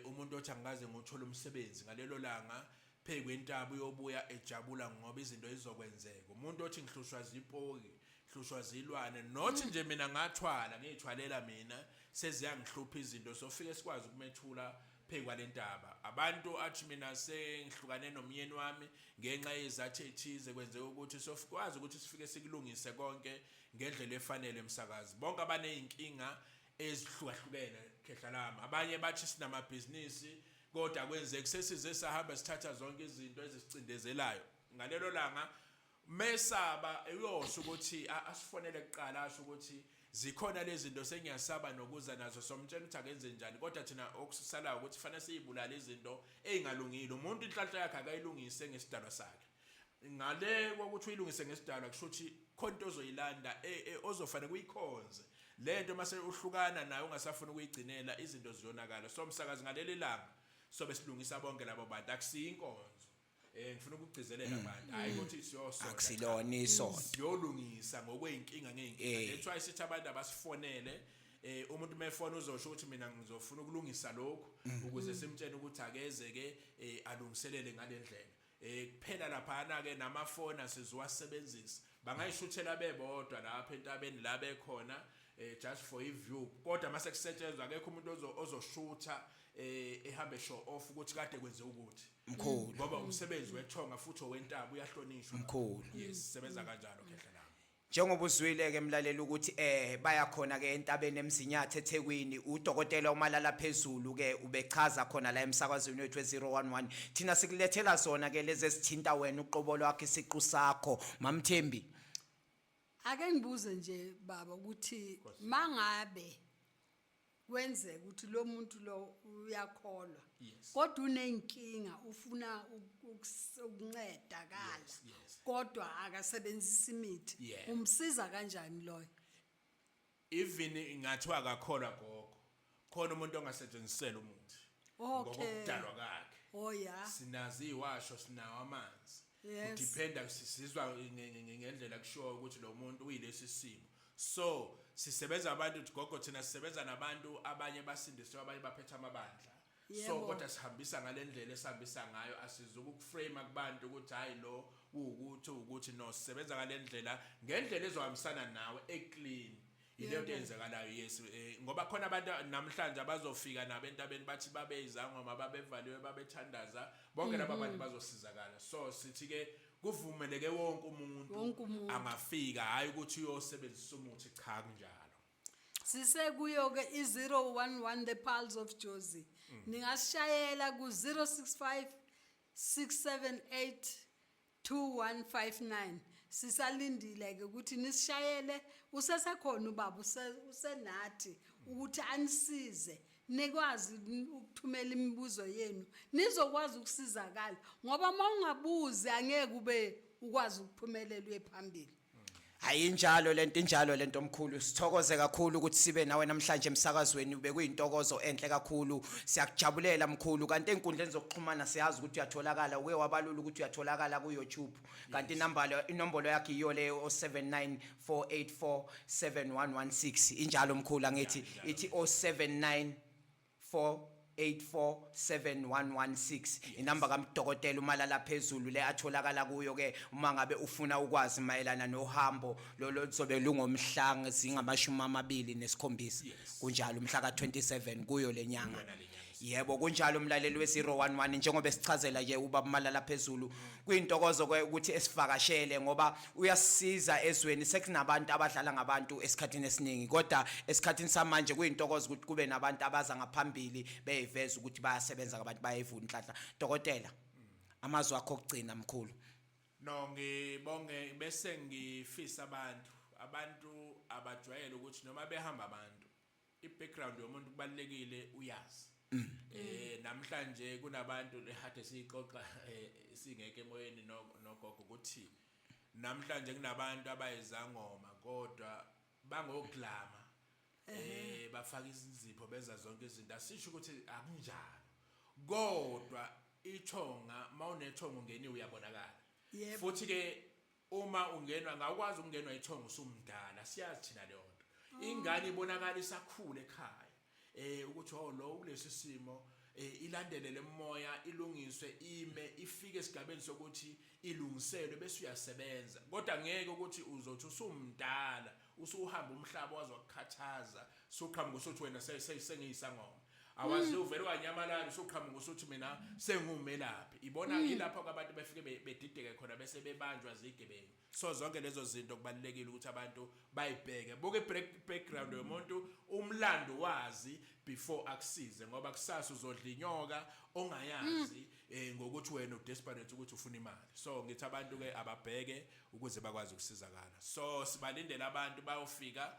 [SPEAKER 2] Umuntu othi angikaze ngothola umsebenzi, ngalelo langa phezu kwentaba uyobuya ejabula ngoba izinto izokwenzeka. Umuntu othi ngihlushwa zipoki, hlushwa zilwane, not nje mina ngathwala, ngiyithwalela mina, seziyangihlupha izinto, sofike sikwazi ukumethula phezu kwalentaba. Abantu athi mina sengihlukane nomyeni wami ngenxa yezathu ethize, kwenzeka ukuthi sofikwazi ukuthi sifike sikulungise konke ngendlela efanele, emsakazi. Bonke abaneyinkinga ezihlukahlukene, khehla lami, abanye bathi sinamabhizinisi kodwa kwenzeka, sesize sahamba sithatha zonke izinto ezisicindezelayo, ngalelo langa mesaba uyosho ukuthi asifonele kuqala, asho ukuthi zikhona lezi zinto, sengiyasaba nokuza nazo, somtshela ukuthi akenze njani. Kodwa thina okusalayo ukuthi fanele siyibulale izinto ey'ngalungile. Umuntu inhlanhla yakhe akayilungise ngesidalwa sakhe. Ngale kokuthi uyilungise ngesidalwa, kusho ukuthi khona into ozoyilanda ozofanele kuyikhonze le nto. Mase uhlukana nayo, ungasafuni ukuyigcinela, izinto ziyonakala. So msakazi, ngaleli langa sobe silungisa bonke labo bantu. Akusiyo inkonzo, ngifuna ukugcizelela abantu, hayi ukuthi siyosonta.
[SPEAKER 1] Akusilona isonto.
[SPEAKER 2] Siyolungisa ngokweyinkinga ngeyinkinga. That's why sithi abantu abasifonele. Umuntu mefona uzosho ukuthi mina ngizofuna ukulungisa lokhu, ukuze simtshele ukuthi akeze ke alungiselele ngalendlela. Kuphela laphana ke namafoni asizowasebenzisa, bangayishuthela bebodwa lapha entabeni la bekhona, just for i-view. Kodwa mase kusetshenzwa akekho umuntu ozoshutha ehambe show off ukuthi kade kwenze ukuthi.
[SPEAKER 1] Mkhulu.
[SPEAKER 2] Ngoba umsebenzi wethonga futhi owentaba uyahlonishwa.
[SPEAKER 1] Mkhulu.
[SPEAKER 2] Yes, sebenza kanjalo, khehla lami.
[SPEAKER 1] Njengoba uzwile ke mlaleli ukuthi baya khona ke entabeni eMzinyathi eThekwini, udokotela uMalala phezulu ke ubechaza khona la emsakazweni wethu we-011. Thina sikulethela zona ke lezi esithinta wena uqobo lwakho, isiqu sakho, Mamthembi.
[SPEAKER 3] Ake ngibuze nje baba ukuthi mangabe kwenzeka ukuthi lo muntu lo uyakholwa kodwa unenkinga, ufuna ukuncedakala kodwa akasebenzisi imithi, umsiza kanjani loyo?
[SPEAKER 2] Even ngathiwa akakholwa, gogo, khona umuntu ongasetshenzisela umuthi ngokudalwa kwakhe.
[SPEAKER 3] Oh ya.
[SPEAKER 2] Sinazo iwasho, sinawo amanzi. Kudependa, sizwa ngendlela kushoyo ukuthi lo muntu uyilesi simo, so Sisebenza abantu gogo, thina sisebenza nabantu abanye basindisiwe, abanye baphethe amabandla. So kodwa sihambisa ngalendlela esihambisa ngayo, asizukukuframe kubantu ukuthi hayi lo uwukuthi ukuthi no, sisebenza ngalendlela ngendlela ezohambisana nawe eclean. Yileyo nto eyenzakalayo, yes, ngoba khona abantu namhlanje abazofika nabo entabeni bathi babeyizangoma, babevaliwe, babethandaza, bonke laba bantu bazosizakala. So sithi ke kuvumeleke wonke umuntu.
[SPEAKER 3] Wonke umuntu.
[SPEAKER 2] Angafika, hayi ukuthi uyosebenzisa umuthi, cha, kunjalo.
[SPEAKER 3] Sisekuyo ke i-011, The Pulse of Jozi. Ningasishayela ku-065 678 2159. Sisalindile ke ukuthi nisishayele, usesekhona ubaba, usenathi ukuthi anisize nikwazi ukuthumela imibuzo yenu, nizokwazi ukusizakala, ngoba uma ungabuzi angeke ube ukwazi ukuphumelela uye phambili.
[SPEAKER 1] Hayi, injalo lento, injalo lento omkhulu. Sithokoze kakhulu ukuthi sibe nawe namhlanje emsakazweni, bekuyintokozo enhle kakhulu. Siyakujabulela mkhulu. Kanti einkundleni zokuxhumana siyazi ukuthi uyatholakala, uke wabalula ukuthi uyatholakala ku YouTube. Kanti inambalo inombolo yakhe iyo leyo 0794847116. Injalo mkhulu, angithi ithi 079 4847116, inamba kamdokotela uMalala phezulu le atholakala kuyo ke uma ngabe ufuna ukwazi mayelana nohambo lolo luzobe lungomhlanga zingama-27, kunjalo, umhla ka-27 kuyo lenyanga. Yebo, kunjalo umlaleli we-011, njengoba sichazela nje ubaba Malala phezulu, kuyintokozo ke ukuthi esivakashele ngoba uyasisiza ezweni. Sekunabantu abadlala ngabantu esikhathini esiningi, kodwa esikhathini samanje kuyintokozo ukuthi kube nabantu abaza ngaphambili beyiveza ukuthi bayasebenza ngabantu, bayayivuna inhlanhla. Dokotela, amazwi akho okugcina mkhulu.
[SPEAKER 2] No, ngibonge bese ngifisa abantu abajwayele ukuthi noma behamba abantu, i-background yomuntu kubalekile uyazi. Namhlanje kunabantu lehade siyixoxa singeke emoyeni nogogo ukuthi namhlanje kunabantu abayizangoma kodwa bangoglama, bafaka izinzipho, benza zonke izinto. Asisho ukuthi akunjalo, kodwa ithonga, mawunethonga ungeniwe uyabonakala. Futhi ke uma ungenwa, ngawukwazi ukungenwa ithonga usumdala, siyazi thina leyo nto. Ingane ibonakala isakhula ekhaya ukuthi oh, lo kulesi simo, ilandele lemoya, ilungiswe, ime ifike esigabeni sokuthi ilungiselwe bese uyasebenza. Kodwa ngeke ukuthi uzothi usumdala, usuhamba umhlaba wazokukhathaza, suqhamuka usuthi wena sengiyisangoma. Awazi uvele wanyamalala, usuqhamuka usuthi mina sengumelaphi. Ibona yilapho abantu befike bedideke khona bese bebanjwa zigebengu. So zonke lezo zinto kubalekile ukuthi abantu bayibheke, buke background yomuntu, umlando wazi before akusize, ngoba kusasa uzodla inyoka ongayazi ngokuthi wena udesperate ukuthi ufuna imali. So ngithi abantu ke ababheke ukuze bakwazi ukusizakala. So sibalindele abantu bayofika,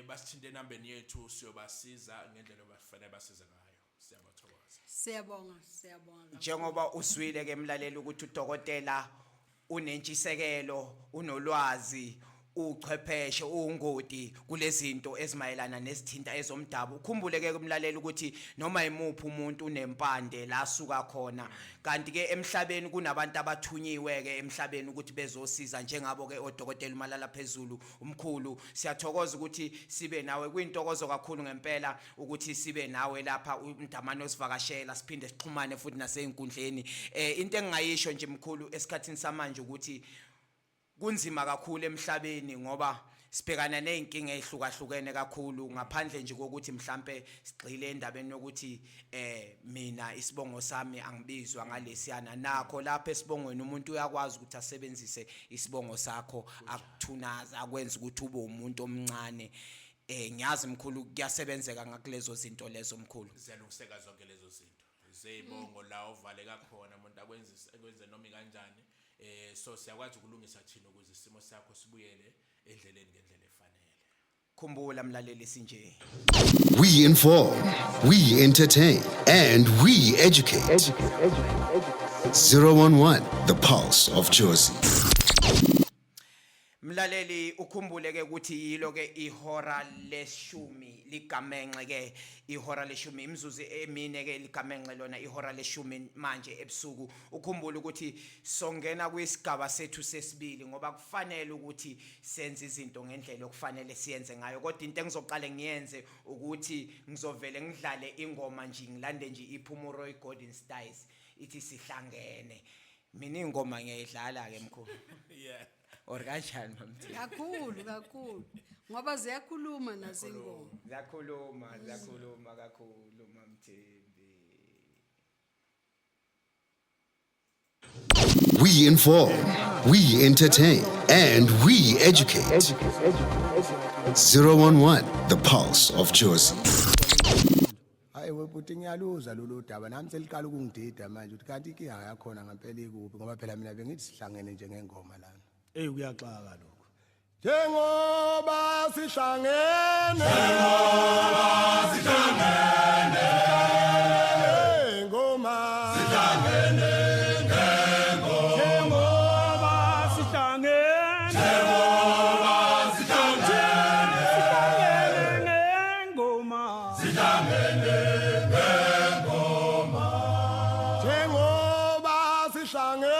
[SPEAKER 2] basithinte enambeni yethu, siyobasiza ngendlela abafanele basize ngayo. Siyabathokoza.
[SPEAKER 3] Siyabonga, siyabonga kakhulu.
[SPEAKER 1] Njengoba uzwile ke mlaleli ukuthi udokotela unentshisekelo, unolwazi, uchwepheshe, uwungoti kulezinto ezimayelana nezithinta ezomdabu. Ukhumbule ke kumlaleli ukuthi noma imuphi umuntu unempande la suka khona, kanti ke emhlabeni kunabantu abathunyiwe ke emhlabeni ukuthi bezosiza, njengabo ke odokotela uMalala phezulu. Umkhulu, siyathokoza ukuthi sibe nawe, kuyintokozo kakhulu ngempela ukuthi sibe nawe lapha umdamane osivakashela, siphinde sixhumane futhi nasey'nkundleni. Into engingayisho nje mkhulu esikhathini samanje ukuthi kunzima kakhulu emhlabeni ngoba sibhekana nezinkinga ezihlukahlukene kakhulu, ngaphandle nje kokuthi mhlambe sigxile endabeni yokuthi mina isibongo sami angibizwa ngalesiyana. Nakho lapha esibongweni umuntu uyakwazi ukuthi asebenzise isibongo sakho akuthunaza, akwenza ukuthi ube umuntu omncane. Ngiyazi mkhulu kuyasebenzeka ngakulezo zinto lezo mkhulu.
[SPEAKER 2] Ziyalungiseka zonke lezo zinto zeyibongo la ovaleka khona umuntu akwenze akwenze noma kanjani. So siyakwazi ukulungisa thina ukuze isimo sakho sibuyele endleleni ngendlela efanele.
[SPEAKER 1] Khumbula mlaleli, sinje.
[SPEAKER 4] We inform, we entertain, and we educate. 011, The Pulse of Jozi.
[SPEAKER 1] Mlaleli, ukhumbule ke ukuthi yilo ke ihora leshumi ligamenxe ke, ihora leshumi imizuzu emine ke ligamenxe lona ihora leshumi manje ebusuku. Ukhumbule ukuthi songena kwisigaba sethu sesibili ngoba kufanele ukuthi senze izinto ngendlela okufanele siyenze ngayo, kodwa into engizoqale ngiyenze ukuthi ngizovele ngidlale ingoma nje, ngilande nje iphumulo Golden Styles ithi sihlangene. Mina ingoma ngiyayidlala ke mkhulu.
[SPEAKER 2] Yeah.
[SPEAKER 1] Or kanjani, mamthini?
[SPEAKER 3] Kakhulu kakhulu, ngoba ziyakhuluma nazo ingoma.
[SPEAKER 1] Ziyakhuluma, ziyakhuluma kakhulu, mamthembi.
[SPEAKER 4] We inform, we entertain, and we educate. 011, the pulse of Jozi.
[SPEAKER 10] Hayi webhuti, ngiyaluza lolu daba, nami seliqala ukungidida manje ukuthi kanti inkinga yakhona ngempela ikuphi, ngoba phela mina bengithi sihlangene njengengoma lana.
[SPEAKER 5] Eyi, kuyaxaka lokho.
[SPEAKER 10] Njengoba sihlangene, njengoba sihlangene ngoma, sihlangene.
[SPEAKER 6] Njengoba sihlangene, njengoba sihlangene, sihlangene ngengoma,
[SPEAKER 10] Sihlangene ngengoma, njengoba sihlangene,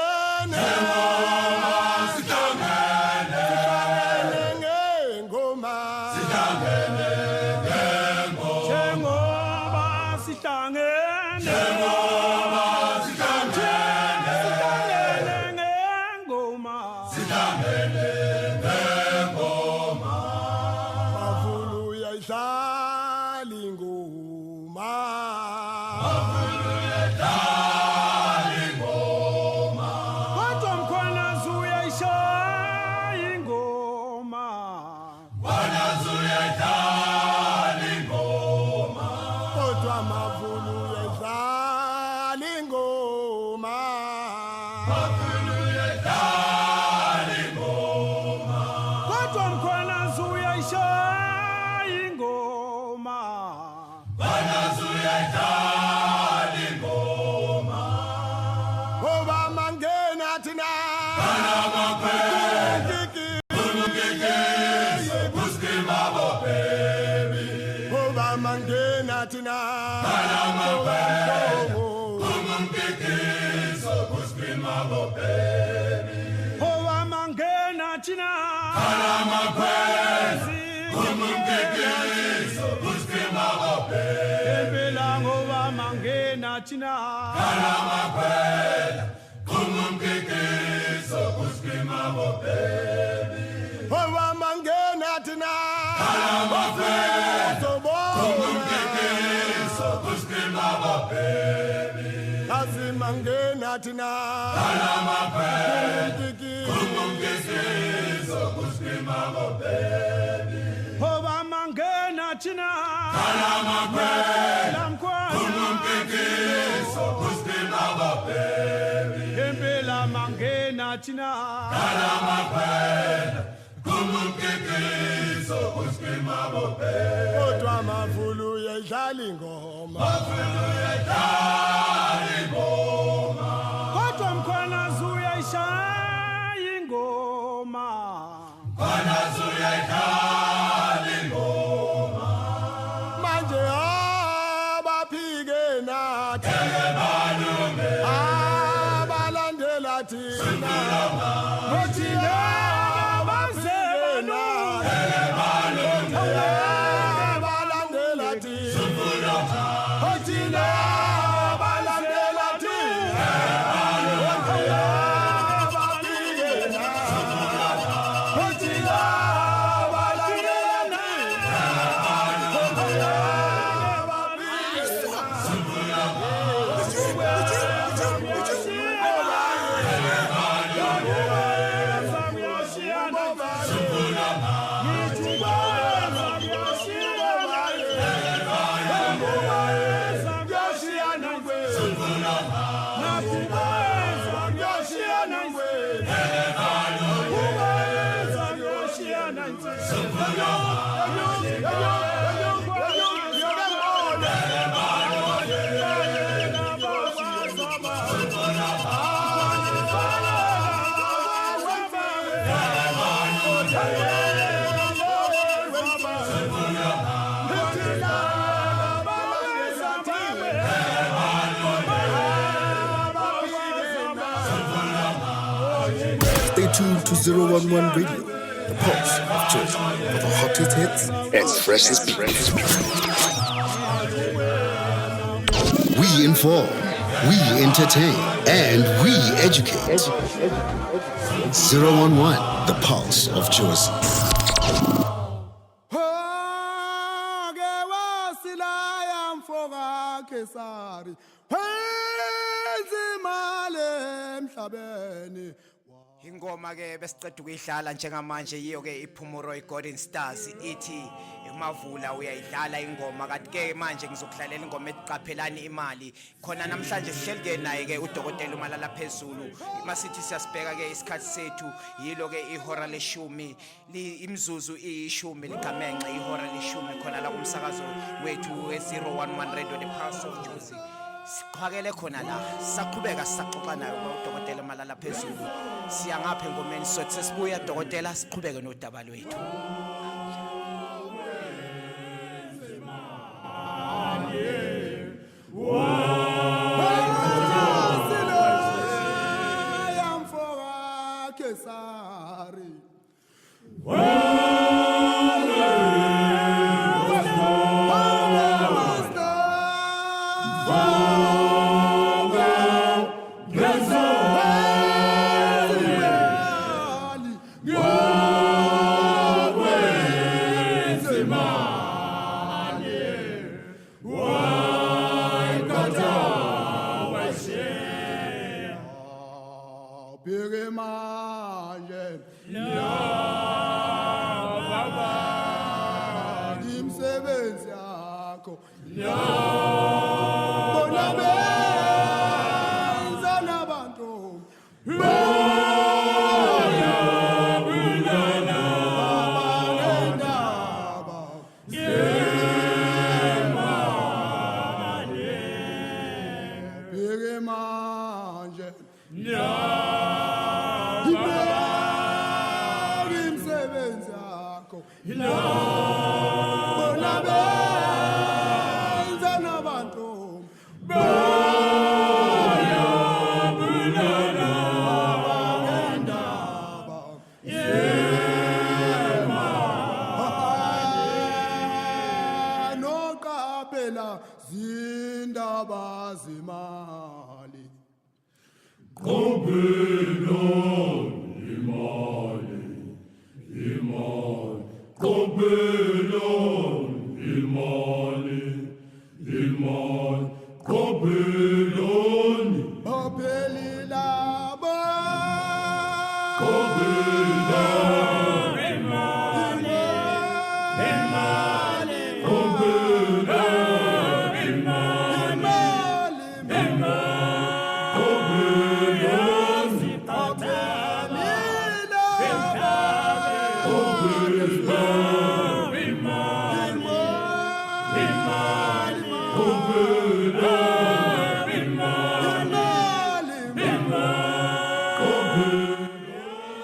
[SPEAKER 10] njengoba sihlangene, sihlangene ngengoma, sihlangene ngengoma,
[SPEAKER 6] njengoba sihlangene, njengoba sihlangene, sihlangene ngengoma,
[SPEAKER 10] Sihlangene ngengoma. Mavulu uyayidlala ingoma, Mavulu uyayidlala ingoma,
[SPEAKER 6] kodwa Mkhwanazi uyayishaya ingoma.
[SPEAKER 10] Mkhwanazi uyayidlala ingoma, kodwa Mavulu uyayidlala ingoma, Mavulu uyayidlala ingoma,
[SPEAKER 6] kodwa Mkhwanazi uyayishaya ingoma.
[SPEAKER 10] Mkhwanazi uyayidlala ingoma, ngoba mangena thina ngoba mangena thina
[SPEAKER 6] Ngoba mangena thina, impela ngoba mangena thina.
[SPEAKER 10] Ngoba mangena thina Kazi mangena thina.
[SPEAKER 6] Ngoba mangena thina, impela mangena thina.
[SPEAKER 10] Kodwa Mavulu uyayidlala ingoma,
[SPEAKER 6] Kodwa Mkhwanazi uyayishaya ingoma.
[SPEAKER 10] Manje abaphike nathi abalandela thina,
[SPEAKER 6] Ngothi abaze
[SPEAKER 10] abalandela thina, thina abalandela thina, abaphike nathi, thina abalandela thina, abaphike.
[SPEAKER 5] tuned to 011 Radio, the pulse of Jozi, for the hottest hits
[SPEAKER 4] And freshest beats. We inform, we entertain, and we educate. 011, the pulse of Jozi.
[SPEAKER 10] Ke wasilaya mfoka Kesari wenza imali emhlabeni.
[SPEAKER 1] Ingoma ke besiceda ukuyidlala njengamanje yiyo ke iPhumuroy Golden Stars, ithi Mavula uyayidlala ingoma. Kanti ke manje ngizokudlalela ingoma ethi Qaphelani Imali. Khona namhlanje sihleli ke naye ke udokotela uMalala phezulu. Masithi siyasibheka ke isikhathi sethu, yilo ke ihora leshumi imizuzu iyishumi ligamenxe ihora leshumi khona la kumsakazo wethu we-011 Radio, the Pulse of Jozi. Siqhwakele khona la, saqhubeka sisaxoxa nayo udokotela Malala phezulu. Siya ngapha engomeni, sothi sesibuya dokotela siqhubeke nodaba lwethu.
[SPEAKER 10] Wasilaya mfoka Kesari. Bheke manje baba imisebenzi yakho bona benza nabantu baba ngendaba. Bheke manje ibeke imisebenzi yakho bona benza nabantu baba ngendaba. Noqaphela zindaba zemali. Baphelile ba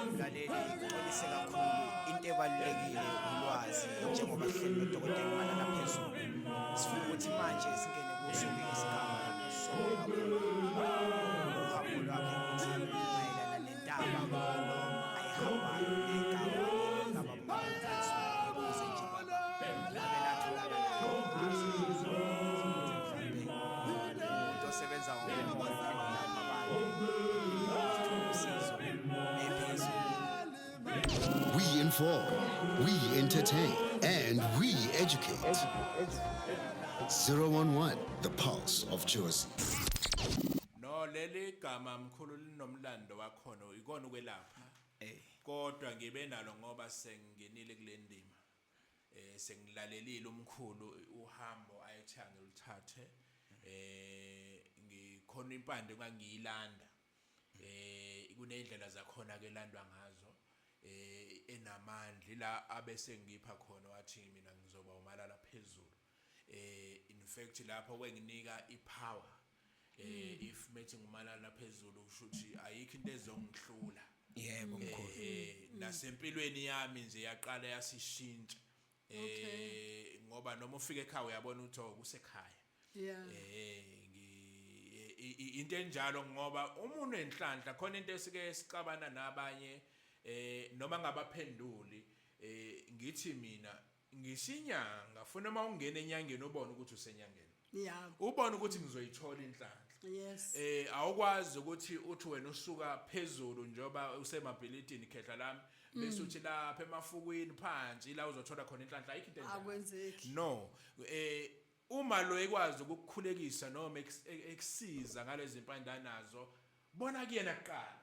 [SPEAKER 1] Mlaleli, ngixolise kakhulu. Into ebalulekile ulwazi, njengoba sihleli nodokotela uMalala phezulu. Sifuna ukuthi manje singene kuso-ke isigaba lapho sonke kakhulu uhambo lwakhe ukuthi mayelana nentaba ayihambayo negama leli likababa uMalala phezulu, ukuze nje baba ngabe latholakala azi ukuthi mhlampe umuntu osebenza ngomoya lapha abantu sithola usizo ephezulu.
[SPEAKER 4] We inform, we entertain, and we educate. 011, the pulse of Jozi.
[SPEAKER 2] No, leli gama mkhulu linomlando wakhona, ikona ukwelapha. Kodwa ngibe nalo ngoba sengingenile kule ndima. Sengilalelile umkhulu uhambo ayethe ngiluthathe. Ngikhona impande engangiyilanda. Kunendlela zakhona ke landwa ngazo. Enamandla la abese ngipha khona, wathi mina ngizoba uMalala phezulu. In fact lapho kwenginika ipower. If methi nguMalala phezulu kusho ukuthi ayikho into ezongihlula.
[SPEAKER 1] Yebo mkhulu.
[SPEAKER 2] Nasempilweni yami nje yaqala yasishintsha. Ngoba noma ufika ekhaya uyabona ukuthi oh, kusekhaya. Into enjalo, ngoba uma unenhlanhla khona into esike sixabana nabanye. Noma ngabaphenduli, ngithi mina ngisinyanga, funa uma ungena enyangeni ubone ukuthi usenyangeni, ubone ukuthi ngizoyithola inhlanhla. Awukwazi ukuthi uthi wena usuka phezulu njoba usemabhilidini, khehla lami, bese uthi lapha emafukwini phansi la uzothola khona inhlanhla. Ayikho into enjalo.
[SPEAKER 3] Akwenzeki.
[SPEAKER 2] No, uma lo ekwazi ukukukhulekisa noma ekusiza ngalezi impande anazo, bona kuyena kuqala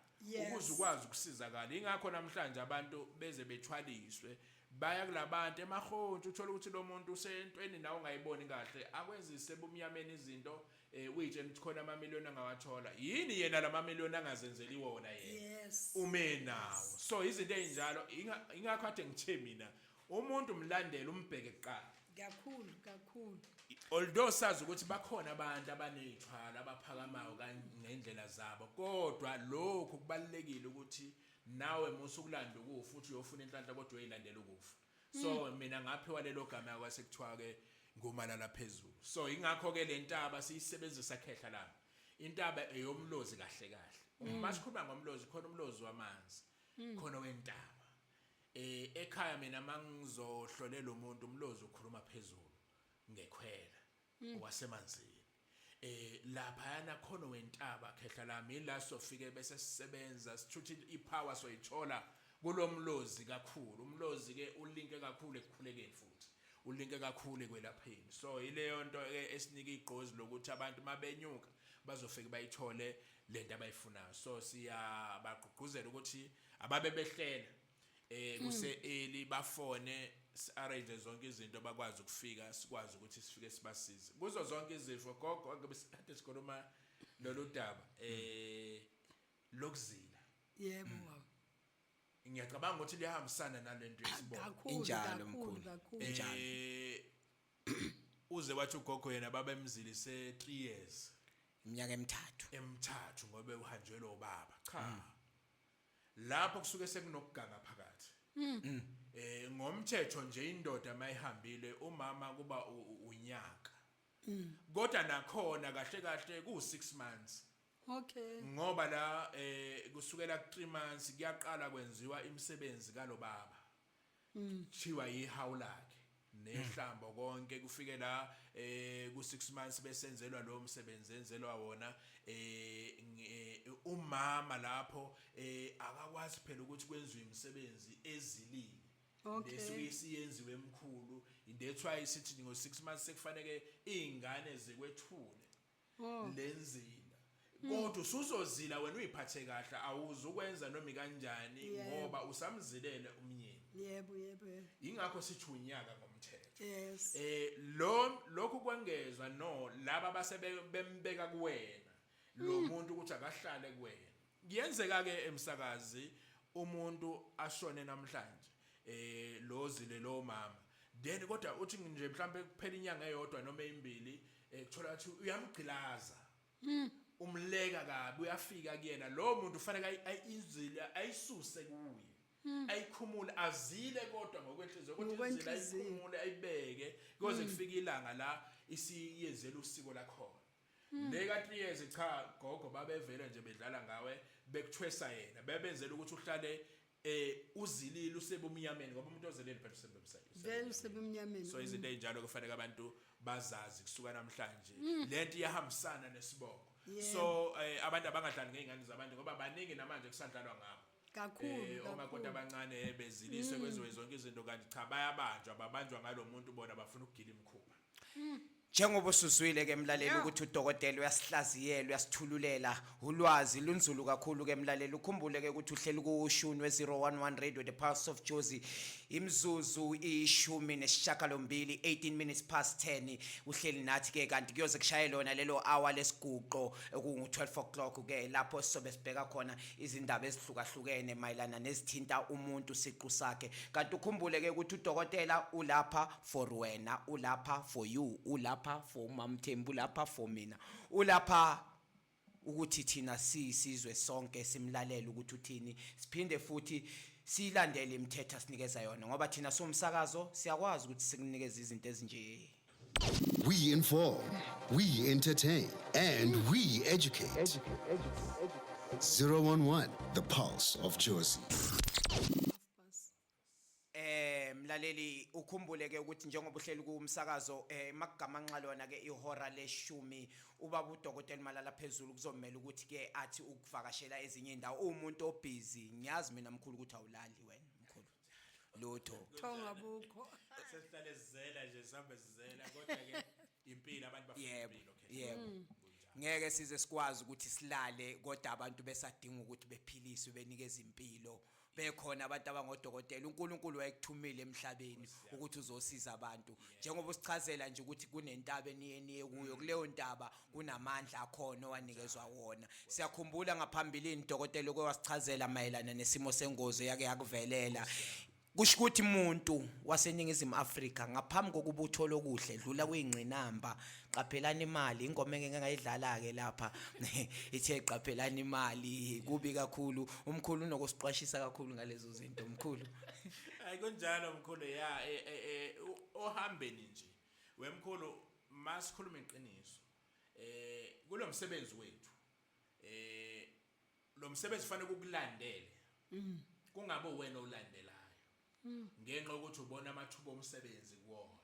[SPEAKER 2] ukuze ukwazi ukusizakala. Ingakho namhlanje abantu beze bethwaliswe, baya kulabantu emahontsho, uthola ukuthi lo muntu usentweni nawe ungayiboni kahle, akwenzise ebumnyameni izinto, uyitshela ukuthi khona amamiliyoni angawathola. Yini yena lamamiliyoni angazenzeli wona yena? Ume nawo. So izinto ey'njalo, ingakho kade ngithe mina umuntu umlandele, umbheke kuqala.
[SPEAKER 3] Kakhulu kakhulu.
[SPEAKER 2] Although sazi ukuthi bakhona abantu abaney'thwalo abaphakamayo ngendlela zabo, kodwa lokhu kubalulekile ukuthi nawe musa ukulanda ukufa uthi uyofuna inhlanhla kodwa uyoyilandela ukufa. So mina ngaphiwa lelo gama kwase kuthiwa-ke ngumalala phezulu. So ingakho-ke le ntaba siyisebenzisa, khehla lami, intaba eyomlozi kahle kahle. Uma sikhuluma ngomlozi, khona umlozi wamanzi, khona wentaba. Ekhaya mina mangizohlolela umuntu, umlozi ukhuluma phezulu ngekhwela wasemanzini. Laphayana khona wentaba, khehla lami, ila sofike bese sisebenza sithutha ipower, soyithola kulomlozi kakhulu. Umlozi ke ulinke kakhulu ekukhulekeni futhi ulinke kakhulu ekwelapheni. So ileyo nto ke esinika igqozi lokuthi abantu mabenyuka bazofike bayithole lento abayifunayo. So siyabagqugquzela ukuthi ababe behlela kuse early, bafone, arrange zonke izinto, bakwazi ukufika, sikwazi ukuthi sifike sibasize kuzo zonke izifo. Gogo, ngabe sikade sikhuluma lolu daba lokuzila.
[SPEAKER 3] Yebo baba.
[SPEAKER 2] Ngiyacabanga ukuthi liyahambisana nalento yesibongo.
[SPEAKER 3] Kakhulu.
[SPEAKER 1] Injalo,
[SPEAKER 3] Kakhulu.
[SPEAKER 1] mkhulu.
[SPEAKER 3] Kakhulu.
[SPEAKER 1] Injalo.
[SPEAKER 2] Uze wathi ugogo yena babemzilise 3 years.
[SPEAKER 1] Iminyaka emithathu.
[SPEAKER 2] Emithathu, ngoba uhanjelwe ubaba. Cha, lapho kusuke sekunokuganga phakathi. Ngomthetho nje, indoda mayihambile umama kuba unyaka, kodwa nakhona kahle kahle ku 6 months, ngoba la kusukela ku 3 months kuyaqala kwenziwa imisebenzi kalobaba, kuthiwa ihawu lakhe nehlambo konke. Kufike la ku 6 months besenzelwa lo msebenzi enzelwa wona. Umama lapho akakwazi phela ukuthi kwenziwe imisebenzi ezilile. Lesuke isiyenziwe emkhulu. That's why sithi ngo 6 months sekufanele izingane zikwethule lenzila, kodwa usuzozila wena uyiphathe kahle, awuzukwenza noma kanjani, ngoba usamzilele umnyeni.
[SPEAKER 3] yebo yebo yebo.
[SPEAKER 2] Ingakho sithi unyaka ngomthetho. Lo lokhu kwengezwa no laba basebe bembeka kuwena lo muntu ukuthi akahlale kuwena. Kuyenzeka ke emsakazi umuntu ashone namhlanje, lozile lo mama, then kodwa uthi nje mhlambe kuphela inyanga eyodwa noma ezimbili, kuthola ukuthi uyamgqilaza, umleka kabi, uyafika kuyena lo muntu. Ufanele ayizile, ayisuse kuye, ayikhumule, azile, kodwa ngokwenhliziyo, kodwa izile
[SPEAKER 3] Ngokwenhliziyo.
[SPEAKER 2] ayikhumule, ayibeke kuze kufike ilanga la isiyenzela usiko lakhona. Le ka 3 years, cha gogo, babevele nje bedlala ngawe, bekuthwesa yena, bebenzela ukuthi uhlale uzilile, usebumnyameni, ngoba umuntu ozelele phela usebemsayini.
[SPEAKER 3] Vele usebemnyameni.
[SPEAKER 2] So izinto ey'njalo kufanele abantu bazazi kusuka namhlanje. Lento iyahambisana nesibongo. So abantu abangadlali ngey'ngane zabantu, ngoba baningi namanje kusadlalwa ngabo.
[SPEAKER 3] Kakhulu.
[SPEAKER 2] Omakoti abancane beziliswe, kwenziwe zonke izinto, kanti cha, bayabanjwa, babanjwa ngalo muntu, bona bafuna ukugila imikhuba.
[SPEAKER 1] Njengoba usuzwile ke mlaleli ukuthi udokotela uyasihlaziyela, uyasithululela ulwazi lunzulu kakhulu ke mlaleli. Ukhumbule ke ukuthi uhleli kushuni we-011 Radio, the Pulse of Jozi. Imizuzu 18, 18 minutes past 10, uhleli nathi ke, kanti kuyoze kushaye lona lelo hour lesiguqo okungu 12 o'clock ke, lapho sizobe sibheka khona izindaba ezihlukahlukene mayelana nezithinta umuntu siqu sakhe. Kanti ukhumbule ke ukuthi udokotela ulapha for wena, ulapha for you, ulapha for uMamthembu, ulapha for mina, ulapha ukuthi thina siyisizwe sonke simlalele ukuthi uthini, siphinde futhi siyilandele imithetho asinikeza yona, ngoba thina somsakazo siyakwazi ukuthi sikunikeze izinto ezinje.
[SPEAKER 4] We inform, we entertain, and we educate. 011, the pulse of Jozi.
[SPEAKER 1] Mlaleli, ukhumbule ke ukuthi njengoba uhleli kumsakazo makugamanxa lona ke ihora leshumi, ubaba uDokotela Malala phezulu kuzomela ukuthi ke athi ukuvakashela ezinye indawo. Umuntu obusy, ngiyazi mina mkhulu ukuthi awulali wena mkhulu, lutho.
[SPEAKER 3] Thonga bukho.
[SPEAKER 2] Sesihlale sizela nje, sihambe sizela, kodwa ke impilo, abantu bafuna impilo, okay.
[SPEAKER 1] Yebo, ngeke size sikwazi ukuthi silale, kodwa abantu besadinga ukuthi bephiliswe, benikeze impilo, bekhona abantu abangodokotela. UNkulunkulu wayekuthumile emhlabeni ukuthi uzosiza abantu, njengoba usichazela nje ukuthi kunentaba eniye niye kuyo, kuleyo ntaba kunamandla akhona owanikezwa wona. Siyakhumbula ngaphambilini, dokotela, uke wasichazela mayelana nesimo sengozi eyake yakuvelela. Kusho ukuthi umuntu waseNingizimu Afrika, ngaphambi kokuba uthole okuhle, dlula kuyingqinamba. Qaphelani imali, ingoma engeke ngayidlala ke lapha ithe qaphelani imali, kubi kakhulu. Umkhulu unokusiqwashisa kakhulu ngalezo zinto, mkhulu.
[SPEAKER 2] Hayi, kunjalo mkhulu, ya, ohambeni nje wemkhulu, masikhuluma iqiniso, kulomsebenzi wethu, lo msebenzi fanele ukukulandele, kungabe wena olandelayo ngenxa yokuthi ubona amathuba omsebenzi kuwona.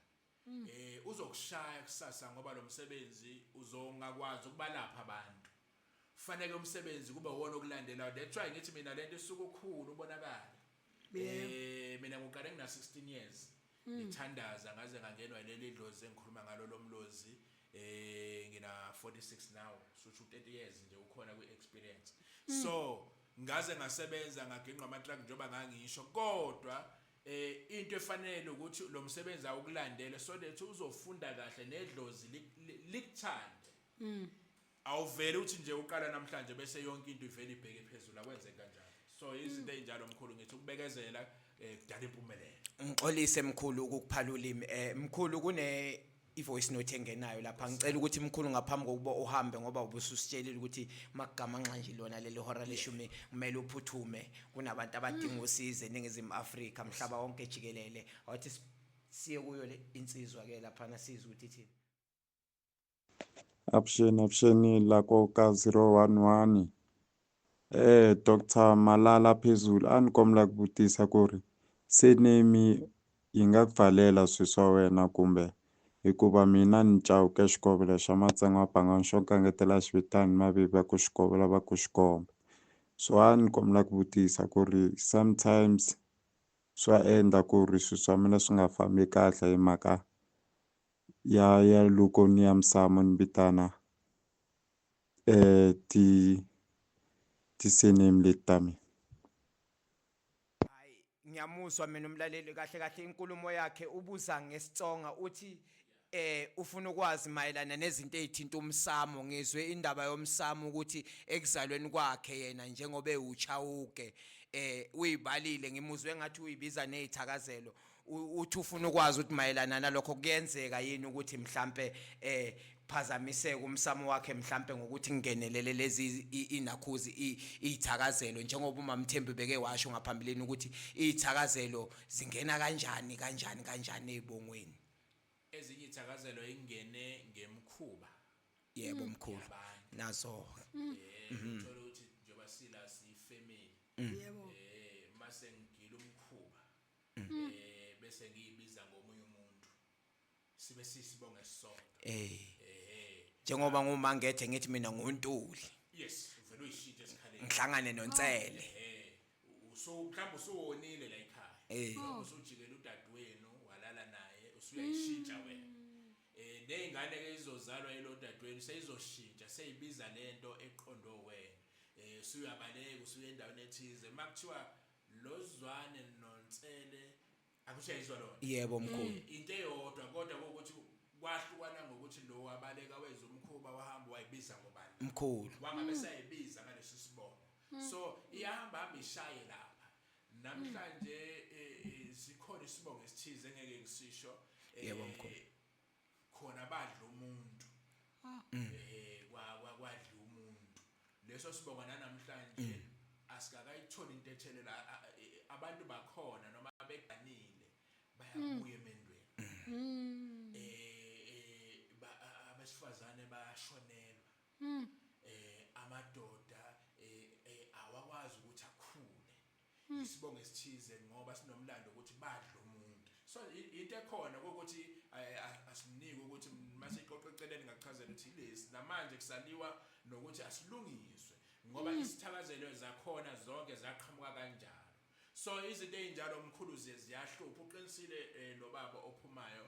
[SPEAKER 2] Uzokushaya kusasa, ngoba lo msebenzi uzongakwazi ukubalapha abantu. Fanele umsebenzi kube wona okulandelayo. That's why ngithi mina lento isuka ukukhulu ubonakala. Mina ngiqale ngina 16 years ngithandaza, ngaze ngangenwa leli dlozi engikhuluma ngalo, lomlozi. Ngina 46 now, so 30 years nje ukhona kwi experience. So ngaze ngasebenza, ngaginqa ama truck njengoba ngangisho, kodwa into efanele ukuthi lo msebenzi awukulandele so that uzofunda kahle nedlozi likuthande. Awuvele uthi nje uqala namhlanje bese yonke into ivele ibheke phezulu, akwenzeki kanjalo. So izinto ezinjalo mkhulu, ngithi ukubekezela kudala impumelelo.
[SPEAKER 1] Ngixolise mkhulu ukukuphala ulimi. Mkhulu, kune i-voice note engenayo lapha. Ngicela ukuthi mkhulu, ngaphambi kokuba uhambe, ngoba ubususitshelile ukuthi makugama nje lona leli hora leshumi kumele uphuthume, kunabantu abadinga usizo eNingizimu Afrika, mhlaba wonke jikelele. Awathi siye kuyo le insizwa ke lapha, sizwe ukuthi ithini.
[SPEAKER 11] Avuxeni, avuxeni la ko ka 011. Dr Malala phezulu, a ni kombela ku vutisa ku ri surname yi nga ku pfalela swilo swa wena kumbe, hikuva mina ni Chauke Xikovelo xa Matsonga Bangani xo kangetela xivitani mavivi va ku Xikovelo va ku Xikombe. So a ni kombela ku vutisa ku ri sometimes swa endla ku ri swilo swa mina swi nga fambi kahle hi mhaka ya loko ni ya misamo ni vitana ti ti-surname leti ta mina.
[SPEAKER 1] Hayi, ngiyamuzwa mina umlaleli. Kahle kahle inkulumo yakhe ubuza ngesiTsonga, uthi ufuna ukwazi mayelana nezinto ezithinta umsamo. Ngizwe indaba yomsamo ukuthi ekuzalweni kwakhe yena njengoba ewuChauke, uyibalile, ngimuzwe ngathi uyibiza nezithakazelo. Uthi ufuna ukwazi ukuthi mayelana nalokho kuyenzeka yini ukuthi mhlambe phazamiseke umsamo wakhe, mhlambe ngokuthi ngingenelele lezi inakhuzi izithakazelo, njengoba uMamthembu beke washo ngaphambilini ukuthi izithakazelo zingena kanjani kanjani kanjani ezibongweni.
[SPEAKER 2] Ezinye ithakazelo ingene ngemkhuba
[SPEAKER 1] Yebo mkhulu.
[SPEAKER 2] Yabantu.
[SPEAKER 1] Nazo.
[SPEAKER 2] Uthola ukuthi njengoba sila siyifamily, mase ngigila umkhuba, bese ngiyibiza ngomunye umuntu, sibe sisibonge sisodwa.
[SPEAKER 1] Njengoba nguMangethe, ngithi mina nguNtuli.
[SPEAKER 2] Yes, uvela uyishintshe esikhaleni.
[SPEAKER 1] Ngihlangane noNtsele.
[SPEAKER 2] So mhlawumbe usuwonile la ekhaya. Mhlawumbe usujikela udadewenu, walala naye, usuyayishintsha wena. Nezingane ke izozalwa yilo dadewenu seyizoshintsha, seyibiza lento eqondwe wena. Usuyabaleka, usuya endaweni ethize, makuthiwa lozwane noNtsele, akushayizwa lona.
[SPEAKER 1] Yebo mkhulu.
[SPEAKER 2] Into eyodwa, kodwa ukuthi kwahlukana ngokuthi lo wabaleka, wenza umkhuba, wahamba wayibiza ngobani.
[SPEAKER 1] Mkhulu.
[SPEAKER 2] Wangabe sayibiza ngaleso sibongo. So iyahamba hamba ishaye lapha. Namhlanje sikhona isibongo esithize engeke ngisisho.
[SPEAKER 1] Yebo, mkhulu.
[SPEAKER 2] Khona badla umuntu. Kwa kwadla umuntu. Leso sibongo namhlanje asikakayitholi into ethelela abantu bakhona, noma beganile bayabuya emendweni. Abesifazane bayashonelwa. Amadoda awakwazi ukuthi akhule. Isibongo esithize ngoba sinomlando ukuthi badla umuntu. So into ekhona ukuthi asinike ukuthi masiqoqe eceleni, ngachazela ukuthi lesi namanje kusaliwa nokuthi asilungiswe ngoba isithakazelo zakhona zonke zaqhamuka kanjalo. So izinto ey'njalo, mkhulu, ziye ziyahlupha. Uqinisile lo baba ophumayo.